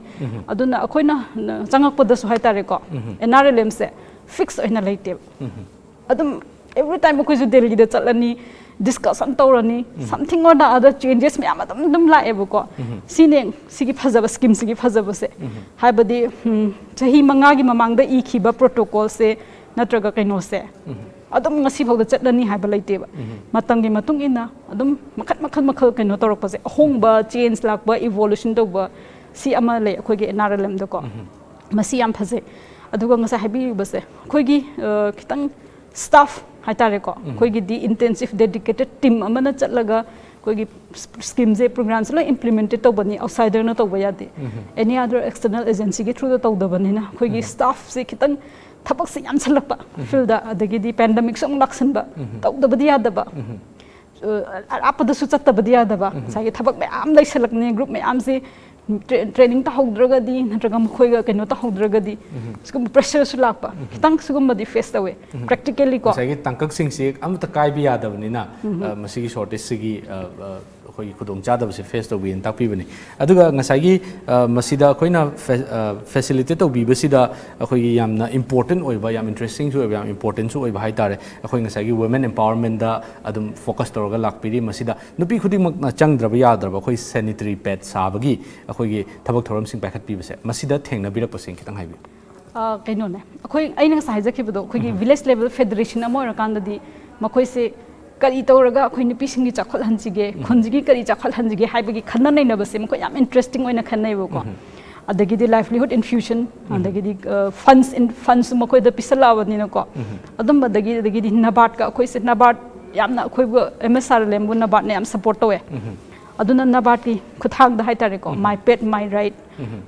ꯑꯗꯨꯅ ꯑꯩꯈꯣꯏꯅ ꯆꯪꯉꯛꯄꯗꯁꯨ ꯍꯥꯏꯇꯥꯔꯦꯀꯣ, ꯑꯦꯟ ꯑꯥꯔ ꯑꯦꯜ ꯑꯦꯝꯁꯦ ꯐꯤꯛꯁ ꯑꯣꯏꯅ ꯂꯩꯇꯦꯕ꯫ ꯑꯗꯨꯝ ꯑꯦꯕ꯭ꯔꯤ ꯇꯥꯏꯝ ꯑꯩꯈꯣꯏꯁꯨ ꯗꯦꯜꯂꯤꯗ ꯆꯠꯂꯅꯤ, ꯗꯤꯁꯀꯁꯟ ꯇꯧꯔꯅꯤ, something or the other, changes ꯃꯌꯥꯝ ꯑꯗꯨꯝ ꯑꯗꯨꯝ ꯂꯥꯛꯑꯦꯕꯀꯣ꯫ ꯁꯤꯅꯦ ꯁꯤꯒꯤ ꯐꯖꯕ, ꯁ꯭ꯀꯤꯝꯁꯤꯒꯤ ꯐꯖꯕꯁꯦ꯫ ꯍꯥꯏꯕꯗꯤ ꯎꯝ, ꯆꯍꯤ ꯃꯉꯥꯒꯤ ꯃꯃꯥꯡꯗ ꯏꯈꯤꯕ ꯄ꯭ꯔꯣꯇꯣꯀꯣꯜꯁꯦ ꯅꯠꯇ꯭ꯔꯒ ꯀꯩꯅꯣꯁꯦ ꯑꯗꯨꯝ ꯉꯁꯤꯐꯥꯎꯗ ꯆꯠꯂꯅꯤ ꯍꯥꯏꯕ ꯂꯩꯇꯦꯕ꯫ ꯃꯇꯝꯒꯤ ꯃꯇꯨꯡ ꯏꯟꯅ ꯑꯗꯨꯝ ꯃꯈꯜ ꯃꯈꯜ ꯃꯈꯜ ꯀꯩꯅꯣ ꯇꯧꯔꯛꯄꯁꯦ, ꯑꯍꯣꯡꯕ, ꯆꯦꯟꯖ ꯂꯥꯛꯄ, ꯏꯚꯣꯂꯨꯁꯟ ꯇꯧꯕ, ꯁꯤ ꯑꯃ ꯂꯩ ꯑꯩꯈꯣꯏꯒꯤ ꯑꯦꯟ ꯑꯥꯔ ꯑꯦꯜ ꯑꯦꯝꯗꯀꯣ꯫ ꯃꯁꯤ ꯌꯥꯝ ꯐꯖꯩ꯫ ꯑꯗꯨꯒ ꯉꯁꯥꯏ ꯍꯥꯏꯕꯤꯔꯤꯕꯁꯦ ꯑꯩꯈꯣꯏꯒꯤ ꯑ, ꯈꯤꯇꯪ ꯁ꯭ꯇꯥꯐ ꯍꯥꯏꯇꯥꯔꯦꯀꯣ, ꯑꯩꯈꯣꯏꯒꯤꯗꯤ ꯏꯟꯇꯦꯟꯁꯤꯞ ꯗꯦꯗꯤꯀꯦꯇꯦꯠ ꯇꯤꯝ ꯑꯃꯅ ꯆꯠꯂꯒ ꯑꯩꯈꯣꯏꯒꯤ ꯁ꯭ꯀꯤꯝꯁꯦ, ꯄ꯭ꯔꯣꯒ꯭ꯔꯥꯝꯁꯦ ꯂꯣꯏ ꯏꯝꯄ꯭ꯂꯤꯃꯦꯟꯇꯦꯠ ꯇꯧꯕꯅꯤ, ꯑꯥꯎꯠꯁꯥꯏꯗꯔꯅ ꯇꯧꯕ ꯌꯥꯗꯦ꯫ ꯑꯦꯅꯤ ꯑꯗꯔ ꯑꯦꯛꯁꯇꯔꯅꯦꯜ ꯑꯦꯖꯦꯟꯁꯤꯒꯤ ꯊ꯭ꯔꯨꯗ ꯇꯧꯗꯕꯅꯤꯅ ꯑꯩꯈꯣꯏꯒꯤ ꯁ꯭ꯇꯥꯐꯁꯦ ꯈꯤꯇꯪ ꯊꯕꯛꯁꯦ ꯌꯥꯝꯁꯜꯂꯛꯄ ꯐꯤꯜꯗ, ꯑꯗꯒꯤꯗꯤ ꯄꯦꯟꯗꯃꯤꯛꯁꯨ ꯑꯃꯨꯛ ꯂꯥꯛꯁꯟꯕ, ꯇꯧꯗꯕꯗꯤ ꯌꯥꯗꯕ꯫ ꯑ, ꯑꯔꯥꯞꯄꯗꯁꯨ ꯆꯠꯇꯕꯗꯤ ꯌꯥꯗꯕ꯫ ꯉꯁꯥꯏꯒꯤ ꯊꯕꯛ ꯃꯌꯥꯝ ꯂꯩꯁꯜꯂꯛꯅꯤ, ꯒ꯭ꯔꯨꯞ ꯃꯌꯥꯝꯁꯤ ꯇ꯭ꯔꯦ-, ꯇ꯭ꯔꯦꯅꯤꯡ ꯇꯧꯍꯧꯗ꯭ꯔꯒꯗꯤ ꯅꯠꯇ꯭ꯔꯒ ꯃꯈꯣꯏꯒ ꯀꯩꯅꯣ ꯇꯧꯍꯧꯗ꯭ꯔꯒꯗꯤ ꯁꯤꯒꯨꯝꯕ ꯄ꯭ꯔꯦꯁꯔꯁꯨ ꯂꯥꯛꯄ꯫ ꯈꯤꯇꯪ ꯁꯤꯒꯨꯝꯕꯗꯤ ꯐꯦꯁ ꯇꯧꯋꯦ ꯄ꯭ꯔꯦꯛꯇꯤꯀꯦꯜꯂꯤ ꯀꯣ꯫ ꯉꯁꯥꯏꯒꯤ ꯇꯥꯡꯀꯛꯁꯤꯡꯁꯤ ꯑꯃꯠꯇ ꯀꯥꯏꯕ ꯌꯥꯗꯕꯅꯤꯅ, ꯑ, ꯃꯁꯤꯒꯤ ꯁꯣꯔꯇꯦꯖꯁꯤꯒꯤ, ꯑ, ꯑ, ꯑꯩꯈꯣꯏꯒꯤ ꯈꯨꯗꯣꯡꯆꯥꯗꯕꯁꯦ ꯐꯦꯁ ꯇꯧꯕꯤꯅ ꯇꯥꯛꯄꯤꯕꯅꯤ꯫ ꯑꯗꯨꯒ ꯉꯁꯥꯏꯒꯤ, ꯑ, ꯃꯁꯤꯗ ꯑꯩꯈꯣꯏꯅ ꯐꯦ-, ꯑ, ꯐꯦꯁꯤꯂꯤꯇꯦꯠ ꯇꯧꯕꯤꯕꯁꯤꯗ ꯑꯩꯈꯣꯏꯒꯤ ꯌꯥꯝꯅ ꯏꯝꯄꯣꯔꯇꯦꯟ ꯑꯣꯏꯕ, ꯌꯥꯝ ꯏꯟꯇꯔꯦꯁꯇꯤꯡꯁꯨ ꯑꯣꯏꯕ, ꯌꯥꯝ ꯏꯝꯄꯣꯔꯇꯦꯟꯁꯨ ꯑꯣꯏꯕ ꯍꯥꯏꯇꯥꯔꯦ꯫ ꯑꯩꯈꯣꯏ ꯉꯁꯥꯏꯒꯤ ꯋꯨꯃꯦꯟ ꯑꯦꯝꯄꯥꯋꯔꯃꯦꯟꯗ ꯑꯗꯨꯝ ꯐꯣꯀꯁ ꯇꯧꯔꯒ ꯂꯥꯛꯄꯤꯔꯤ꯫ ꯃꯁꯤꯗ ꯅꯨꯄꯤ ꯈꯨꯗꯤꯡꯃꯛꯅ ꯆꯪꯗ꯭ꯔꯕ ꯌꯥꯗ꯭ꯔꯕ ꯑꯩꯈꯣꯏ ꯁꯦꯅꯤꯇꯔꯤ ꯄꯦꯗ ꯁꯥꯕꯒꯤ ꯑꯩꯈꯣꯏꯒꯤ ꯊꯕꯛ ꯊꯧꯔꯝꯁꯤꯡ ꯄꯥꯏꯈꯠꯄꯤꯕꯁꯦ, ꯃꯁꯤꯗ ꯊꯦꯡꯅꯕꯤꯔꯛꯄꯁꯤꯡ ꯈꯤꯇꯪ ꯍꯥꯏꯕꯤꯌꯨ꯫ ꯑ, ꯀꯩꯅꯣꯅꯦ, ꯑꯩꯈꯣꯏ, ꯑꯩꯅ ꯉꯁꯥꯏ ꯍꯥꯏꯖꯈꯤꯕꯗꯣ, ꯑꯩꯈꯣꯏꯒꯤ ꯚꯤꯂꯦꯖ ꯂꯦꯚꯦꯜ ꯐꯦꯗꯔꯦꯁꯟ ꯑꯃ ꯑꯣꯏꯔꯀꯥꯟꯗꯗꯤ ꯃꯈꯣꯏꯁꯦ ꯀꯔꯤ ꯇꯧꯔꯒ ꯑꯩꯈꯣꯏ ꯅꯨꯄꯤꯁꯤꯡꯒꯤ ꯆꯥꯎꯈꯠꯍꯟꯁꯤꯒꯦ, ꯈꯨꯟꯁꯤꯒꯤ ꯀꯔꯤ ꯆꯥꯎꯈꯠꯍꯟꯁꯤꯒꯦ ꯍꯥꯏꯕꯒꯤ ꯈꯟꯅ ꯅꯩꯅꯕꯁꯦ ꯃꯈꯣꯏ ꯌꯥꯝ ꯏꯟꯇꯔꯦꯁꯇꯤꯡ ꯑꯣꯏꯅ ꯈꯟꯅꯩꯕꯀꯣ꯫ ꯑꯗꯒꯤꯗꯤ ꯂꯥꯏꯚꯂꯤꯍꯨꯗ ꯏꯟꯐ꯭ꯌꯨꯖꯟ, ꯑꯗꯒꯤꯗꯤ, ꯑ, ꯐꯟꯁ ꯏꯟ-, ꯐꯟꯁꯁꯨ ꯃꯈꯣꯏꯗ ꯄꯤꯁꯜꯂꯛꯑꯕꯅꯤꯅꯀꯣ꯫ ꯑꯗꯨꯝꯕꯗꯒꯤ, ꯑꯗꯒꯤꯗꯤ ꯅꯕꯥꯔꯠꯀ ꯑꯩꯈꯣꯏꯁꯦ, ꯅꯕꯥꯔꯠ ꯌꯥꯝꯅ ꯑꯩꯈꯣꯏꯕꯨ, ꯑꯦꯝ ꯑꯦꯁ ꯑꯥꯔ ꯑꯦꯜ ꯑꯦꯝꯕꯨ ꯅꯕꯥꯔꯠꯅ ꯌꯥꯝ ꯁꯞꯄꯣꯔꯠ ꯇꯧꯋꯦ꯫ ꯑꯗꯨꯅ ꯅꯕꯥꯔꯠꯀꯤ ꯈꯨꯠꯊꯥꯡꯗ ꯍꯥꯏꯇꯥꯔꯦꯀꯣ, My Pet My Right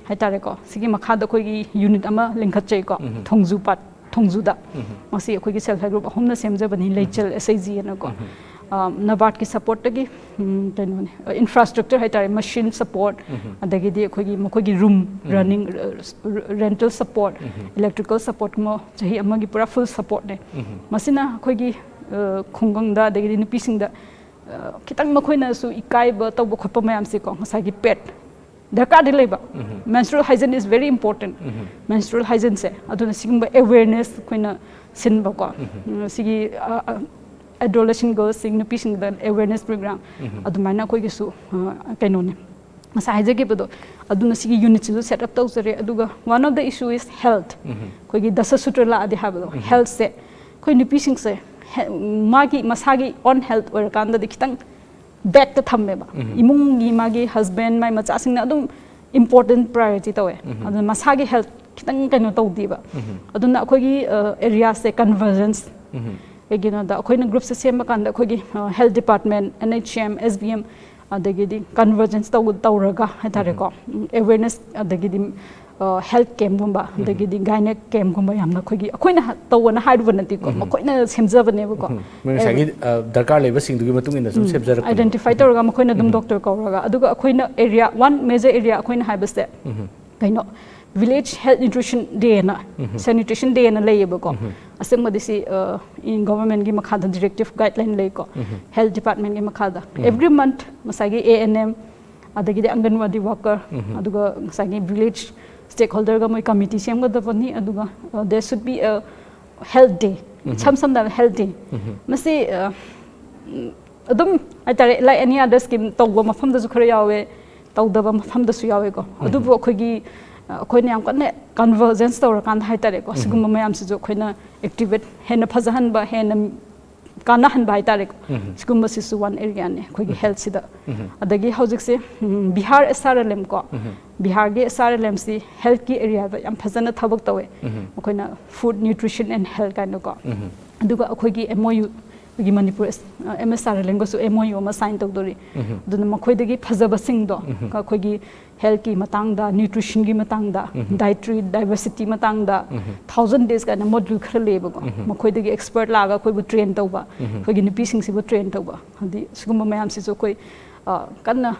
ꯍꯥꯏꯇꯥꯔꯦꯀꯣ, ꯁꯤꯒꯤ ꯃꯈꯥꯗ ꯑꯩꯈꯣꯏꯒꯤ ꯌꯨꯅꯤꯠ ꯑꯃ ꯂꯤꯡꯈꯠꯆꯩꯀꯣ, ꯊꯣꯡꯖꯨ ꯄꯥꯠ, ꯊꯣꯡꯖꯨꯗ꯫ ꯃꯁꯤ ꯑꯩꯈꯣꯏꯒꯤ ꯁꯦꯜꯐ ꯍꯦꯜꯞ ꯒ꯭ꯔꯨꯞ ꯑꯍꯨꯝꯅ ꯁꯦꯝꯖꯕꯅꯤ, ꯂꯩꯆꯦꯜ ꯑꯦꯁ ꯑꯩꯆ ꯖꯤ ꯑꯅꯀꯣ꯫ ꯅꯕꯥꯔꯠꯀꯤ ꯁꯄꯣꯔꯠꯇꯒꯤ ꯀꯩꯅꯣꯅꯦ, ꯏꯟꯐ꯭ꯔꯥꯁ꯭ꯇ꯭ꯔꯛꯆꯔ ꯍꯥꯏꯇꯥꯔꯦ, ꯃꯦꯁꯤꯟ ꯁꯄꯣꯔꯠ, ꯑꯗꯒꯤꯗꯤ ꯑꯩꯈꯣꯏꯒꯤ ꯃꯈꯣꯏꯒꯤ room running, rental support, electrical ꯁꯄꯣꯔꯠꯀꯨꯝꯕ ꯆꯍꯤ ꯑꯃꯒꯤ ꯄꯨꯔꯥ ꯐꯨꯜ ꯁꯄꯣꯔꯠꯅꯦ꯫ ꯃꯁꯤꯅ ꯑꯩꯈꯣꯏꯒꯤ ꯈꯨꯡꯒꯪꯗ ꯑꯗꯒꯤꯗꯤ ꯅꯨꯄꯤꯁꯤꯡꯗ ꯈꯤꯇꯪ ꯃꯈꯣꯏꯅꯁꯨ ꯏꯀꯥꯏꯕ ꯇꯧꯕ ꯈꯣꯠꯄ ꯃꯌꯥꯝꯁꯦꯀꯣ, ꯉꯁꯥꯏꯒꯤ ꯄꯦꯠ ꯗꯔꯀꯥꯔꯗꯤ ꯂꯩꯕ꯫ Menstrual hygiene is very important꯫ Menstrual hygiene ꯁꯦ, ꯑꯗꯨꯅ ꯁꯤꯒꯨꯝꯕ ꯑꯦꯋꯦꯔꯅꯦꯁ ꯑꯩꯈꯣꯏꯅ ꯁꯤꯟꯕꯀꯣ꯫ ꯁꯤꯒꯤ ꯑꯦꯗꯣꯂꯦꯁꯟ ꯒꯔꯜꯁꯤꯡ, ꯅꯨꯄꯤꯁꯤꯡꯗ ꯑꯦꯋꯦꯔꯅꯦꯁ ꯄ꯭ꯔꯣꯒ꯭ꯔꯥꯝ ꯑꯗꯨꯃꯥꯏꯅ ꯑꯩꯈꯣꯏꯒꯤꯁꯨ ꯀꯩꯅꯣꯅꯦ, ꯉꯁꯥꯏ ꯍꯥꯏꯖꯈꯤꯕꯗꯣ꯫ ꯑꯗꯨꯅ ꯁꯤꯒꯤ ꯌꯨꯅꯤꯠꯁꯤꯁꯨ ꯁꯦꯠ ꯑꯞ ꯇꯧꯖꯔꯦ꯫ ꯑꯗꯨꯒ one of the issue is health꯫ ꯑꯩꯈꯣꯏꯒꯤ ꯗꯁ ꯁꯨꯇ꯭ꯔ ꯂꯥꯛꯑꯗꯤ ꯍꯥꯏꯕꯗꯣ, ꯍꯦꯜꯠꯁꯦ ꯑꯩꯈꯣꯏ ꯅꯨꯄꯤꯁꯤꯡꯁꯦ ꯃꯥꯒꯤ ꯃꯁꯥꯒꯤ ꯑꯣꯟ ꯍꯦꯜꯠ ꯑꯣꯏꯔꯀꯥꯟꯗꯗꯤ ꯈꯤꯇꯪ ꯕꯦꯛꯇ ꯊꯝꯃꯦꯕ꯫ ꯏꯃꯨꯡꯒꯤ ꯃꯥꯒꯤ ꯍꯁꯕꯦꯟ, ꯃꯥꯏ ꯃꯆꯥꯁꯤꯡꯅ ꯑꯗꯨꯝ ꯏꯝꯄꯣꯔꯇꯦꯟ ꯄ꯭ꯔꯥꯏꯌꯣꯔꯤꯇꯤ ꯇꯧꯋꯦ꯫ ꯑꯗꯨꯅ ꯃꯁꯥꯒꯤ ꯍꯦꯜꯠ ꯈꯤꯇꯪ ꯀꯩꯅꯣ ꯇꯧꯗꯦꯕ꯫ ꯑꯗꯨꯅ ꯑꯩꯈꯣꯏꯒꯤ ꯑꯦꯔꯤꯌꯥꯁꯦ ꯀꯟꯚꯔꯖꯦꯟꯁ, ꯀꯩꯒꯤꯅꯣꯗ ꯑꯩꯈꯣꯏꯅ ꯒ꯭ꯔꯨꯞꯁꯦ ꯁꯦꯝꯕ ꯀꯥꯟꯗ ꯑꯩꯈꯣꯏꯒꯤ ꯍꯦꯜꯠ ꯗꯤꯄꯥꯔꯠꯃꯦꯟ, NHM, SBM, ꯑꯗꯒꯤꯗꯤ ꯀꯟꯚꯔꯖꯦꯟꯁ ꯇꯧ ꯇꯧꯔꯒ ꯍꯥꯏꯇꯥꯔꯦꯀꯣ, ꯑꯦꯋꯦꯔꯅꯦꯁ, ꯑꯗꯒꯤꯗꯤ ꯍꯦꯜꯠ ꯀꯦꯝꯞꯒꯨꯝꯕ, ꯑꯗꯒꯤꯗꯤ ꯒꯥꯏꯅꯦꯛ ꯀꯦꯝꯞꯒꯨꯝꯕ ꯌꯥꯝꯅ ꯑꯩꯈꯣꯏꯒꯤ, ꯑꯩꯈꯣꯏꯅ ꯇꯧꯕꯅ ꯍꯥꯏꯔꯨꯕ ꯅꯠꯇꯦꯀꯣ, ꯃꯈꯣꯏꯅ ꯁꯦꯝꯖꯕꯅꯦꯕꯀꯣ꯫ ꯃꯣꯏ ꯉꯁꯥꯏꯒꯤ ꯗꯔꯀꯥꯔ ꯂꯩꯕꯁꯤꯡꯗꯨꯒꯤ ꯃꯇꯨꯡ ꯏꯟꯅ ꯁꯨꯝ ꯁꯦꯝꯖꯔꯛꯄꯅꯦ꯫ ꯑꯥꯏꯗꯦꯟꯇꯤꯐꯥꯏ ꯇꯧꯔꯒ ꯃꯈꯣꯏꯅ ꯑꯗꯨꯝ ꯗꯣꯛꯇꯔ ꯀꯧꯔꯒ, ꯑꯗꯨꯒ ꯑꯩꯈꯣꯏꯅ ꯑꯦꯔꯤꯌꯥ, ꯋꯥꯟ ꯃꯦꯖꯔ ꯑꯦꯔꯤꯌꯥ ꯑꯩꯈꯣꯏꯅ ꯍꯥꯏꯕꯁꯦ ꯀꯩꯅꯣ, ꯚꯤꯂꯦꯖ ꯍꯦꯜꯠ ꯅ꯭ꯌꯨꯇ꯭ꯔꯤꯁꯟ ꯗꯦꯅ, ꯁꯦꯅꯤꯇꯦꯁꯟ ꯗꯦꯅ ꯂꯩꯌꯦꯕꯀꯣ꯫ ꯑꯁꯦꯡꯕꯗꯤ ꯁꯤ ꯒꯣꯚꯔꯟꯃꯦꯟꯠꯀꯤ ꯃꯈꯥꯗ ꯗꯤꯔꯦꯛꯇꯤꯞ ꯒꯥꯏꯗꯂꯥꯏꯟ ꯂꯩꯀꯣ, ꯍꯦꯜꯠ ꯗꯤꯄꯥꯔꯠꯃꯦꯟꯠꯀꯤ ꯃꯈꯥꯗ꯫ ꯑꯦꯕ꯭ꯔꯤ ꯃꯟꯠ ꯉꯁꯥꯏꯒꯤ ANM, ꯑꯗꯒꯤꯗꯤ ꯑꯪꯒꯟꯋꯥꯗꯤ ꯋꯥꯀꯔ, ꯑꯗꯨꯒ ꯉꯁꯥꯏꯒꯤ ꯚꯤꯂꯦꯖ ꯁ꯭ꯇꯦꯛ ꯍꯣꯜꯗꯔꯒ ꯃꯣꯏ ꯀꯃꯤꯇꯤ ꯁꯦꯝꯒꯗꯕꯅꯤ꯫ ꯑꯗꯨꯒ there should be a health day, ꯏꯁꯝ ꯁꯝꯅ ꯍꯦꯜꯠ ꯗꯦ꯫ ꯃꯁꯤ ꯑꯗꯨꯝ ꯍꯥꯏꯇꯥꯔꯦ, like any other scheme, ꯇꯧꯕ ꯃꯐꯝꯗꯁꯨ ꯈꯔ ꯌꯥꯎꯋꯦ, ꯇꯧꯗꯕ ꯃꯐꯝꯗꯁꯨ ꯌꯥꯎꯋꯦꯀꯣ꯫ ꯑꯗꯨꯕꯨ ꯑꯩꯈꯣꯏꯒꯤ ꯑꯩꯈꯣꯏꯅ ꯌꯥꯝ ꯀꯟꯅ ꯀꯟꯚꯔꯖꯦꯟꯁ ꯇꯧꯔꯀꯥꯟꯗ ꯍꯥꯏꯇꯥꯔꯦꯀꯣ, ꯁꯤꯒꯨꯝꯕ ꯃꯌꯥꯝꯁꯤꯁꯨ ꯑꯩꯈꯣꯏꯅ ꯑꯦꯛꯇꯤꯚꯦꯠ, ꯍꯦꯟꯅ ꯐꯖꯍꯟꯕ, ꯍꯦꯟꯅ ꯀꯥꯟꯅꯍꯟꯕ ꯍꯥꯏꯇꯥꯔꯦꯀꯣ꯫ ꯁꯤꯒꯨꯝꯕꯁꯤꯁꯨ ꯋꯥꯟ ꯑꯦꯔꯤꯌꯥꯅꯦ ꯑꯩꯈꯣꯏꯒꯤ ꯍꯦꯜꯠꯁꯤꯗ꯫ ꯑꯗꯒꯤ ꯍꯧꯖꯤꯛꯁꯦ ꯕꯤꯍꯥꯔ SRLM ꯀꯣ, ꯕꯤꯍꯥꯔꯒꯤ SRLMꯁꯤ ꯍꯦꯜꯠꯀꯤ ꯑꯦꯔꯤꯌꯥꯗ ꯌꯥꯝ ꯐꯖꯅ ꯊꯕꯛ ꯇꯧꯋꯦ꯫ ꯃꯈꯣꯏꯅ Food, Nutrition and Health ꯀꯥꯏꯅꯀꯣ꯫ ꯑꯗꯨꯒ ꯑꯩꯈꯣꯏꯒꯤ MOU ꯑꯩꯈꯣꯏꯒꯤ ꯃꯅꯤꯄꯨꯔ ꯑꯦꯝ ꯑꯦꯁ R L ꯑꯦꯝꯒꯁꯨ M O U ꯑꯃ ꯁꯥꯏꯟ ꯇꯧꯗꯣꯔꯤ꯫ ꯑꯗꯨꯅ ꯃꯈꯣꯏꯗꯒꯤ ꯐꯖꯕꯁꯤꯡꯗꯣ ꯑꯩꯈꯣꯏꯒꯤ ꯍꯦꯜꯠꯀꯤ ꯃꯇꯥꯡꯗ, ꯅ꯭ꯌꯨꯇ꯭ꯔꯤꯁꯟꯒꯤ ꯃꯇꯥꯡꯗ, ꯗꯥꯏꯇ꯭ꯔꯤ ꯗꯥꯏꯕꯔꯁꯤꯇꯤ ꯃꯇꯥꯡꯗ, ꯊꯥꯎꯖꯟ ꯗꯦꯖ ꯀꯥꯏꯅ ꯃꯣꯗ꯭ꯌꯨꯜ ꯈꯔ ꯂꯩꯌꯦꯕꯀꯣ꯫ ꯃꯈꯣꯏꯗꯒꯤ ꯑꯦꯛꯁꯄꯔꯠ ꯂꯥꯛꯑꯒ ꯑꯩꯈꯣꯏꯕꯨ ꯇ꯭ꯔꯦꯟ ꯇꯧꯕ, ꯑꯩꯈꯣꯏꯒꯤ ꯅꯨꯄꯤꯁꯤꯡꯁꯤꯕꯨ ꯇ꯭ꯔꯦꯟ ꯇꯧꯕ, ꯍꯥꯏꯗꯤ ꯁꯤꯒꯨꯝꯕ ꯃꯌꯥꯝꯁꯤꯁꯨ ꯑꯩꯈꯣꯏ ꯑ, ꯀꯟꯅ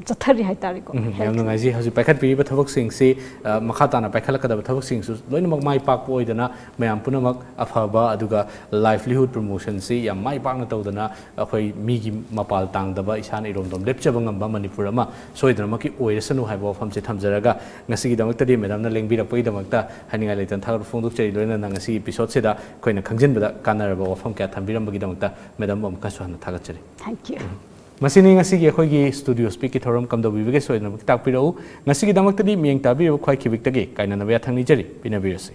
ꯆꯠꯊꯔꯤ ꯍꯥꯏꯇꯥꯔꯦꯀꯣ꯫ ꯎꯝ, ꯌꯥꯝ ꯅꯨꯡꯉꯥꯏꯖꯩ꯫ ꯍꯧꯖꯤꯛ ꯄꯥꯏꯈꯠꯄꯤꯔꯤꯕ ꯊꯕꯛꯁꯤꯡꯁꯤ, ꯑ, ꯃꯈꯥ ꯇꯥꯅ ꯄꯥꯏꯈꯠꯂꯛꯀꯗꯕ ꯊꯕꯛꯁꯤꯡꯁꯨ ꯂꯣꯏꯅꯃꯛ ꯃꯥꯏ ꯄꯥꯛꯄ ꯑꯣꯏꯗꯅ, ꯃꯌꯥꯝ ꯄꯨꯝꯅꯃꯛ ꯑꯐꯕ ꯑꯗꯨꯒ ꯂꯥꯏꯚꯂꯤꯍꯨꯗ ꯄ꯭ꯔꯃꯣꯁꯟꯁꯤ ꯌꯥꯝ ꯃꯥꯏ ꯄꯥꯛꯅ ꯇꯧꯗꯅ, ꯑꯩꯈꯣꯏ ꯃꯤꯒꯤ ꯃꯄꯥꯜ ꯇꯥꯡꯗꯕ, ꯏꯁꯥꯅ ꯏꯔꯣꯝꯗꯣꯝ ꯂꯦꯞꯆꯕ ꯉꯝꯕ ꯃꯅꯤꯄꯨꯔ ꯑꯃ ꯁꯣꯏꯗꯅꯃꯛꯀꯤ ꯑꯣꯏꯔꯁꯅꯨ ꯍꯥꯏꯕ ꯋꯥꯐꯝꯁꯦ ꯊꯝꯖꯔꯒ, ꯉꯁꯤꯒꯤꯗꯃꯛꯇꯗꯤ ꯃꯦꯗꯥꯝꯅ ꯂꯦꯡꯕꯤꯔꯛꯄꯒꯤꯗꯃꯛꯇ ꯍꯥꯏꯅꯤꯡꯉꯥꯏ ꯂꯩꯇꯅ ꯊꯥꯒꯠꯄ ꯐꯣꯡꯗꯣꯛꯆꯔꯤ꯫ ꯂꯣꯏꯅꯅ ꯉꯁꯤꯒꯤ ꯑꯦꯄꯤꯁꯣꯗꯁꯤꯗ ꯑꯩꯈꯣꯏꯅ ꯈꯪꯖꯤꯟꯕꯗ ꯀꯥꯟꯅꯔꯕ ꯋꯥꯐꯝ ꯀꯌꯥ ꯊꯝꯕꯤꯔꯝꯕꯒꯤꯗꯃꯛꯇ ꯃꯦꯗꯥꯝꯕꯨ ꯑꯃꯨꯛꯀꯁꯨ ꯍꯟꯅ ꯊꯥꯒꯠꯆꯔꯤ꯫ Thank you. ꯃꯁꯤꯅꯤ ꯉꯁꯤꯒꯤ ꯑꯩꯈꯣꯏꯒꯤ ꯁ꯭ꯇꯨꯗꯤꯑꯣ ꯁ꯭ꯄꯤꯛꯀꯤ ꯊꯧꯔꯝ꯫ ꯀꯝꯗꯧꯕꯤꯕꯒꯦ? ꯁꯣꯏꯗꯅꯃꯛ ꯇꯥꯛꯄꯤꯔꯛꯎ꯫ ꯉꯁꯤꯒꯤꯗꯃꯛꯇꯗꯤ ꯃꯤꯌꯦꯡ ꯇꯥꯕꯤꯔꯤꯕ ꯈ꯭ꯋꯥꯏ ꯈꯤꯕꯤꯛꯇꯒꯤ ꯀꯥꯏꯅꯅꯕ ꯌꯥꯊꯪ ꯅꯤꯖꯔꯤ꯫ ꯄꯤꯅꯕꯤꯔꯁꯤ꯫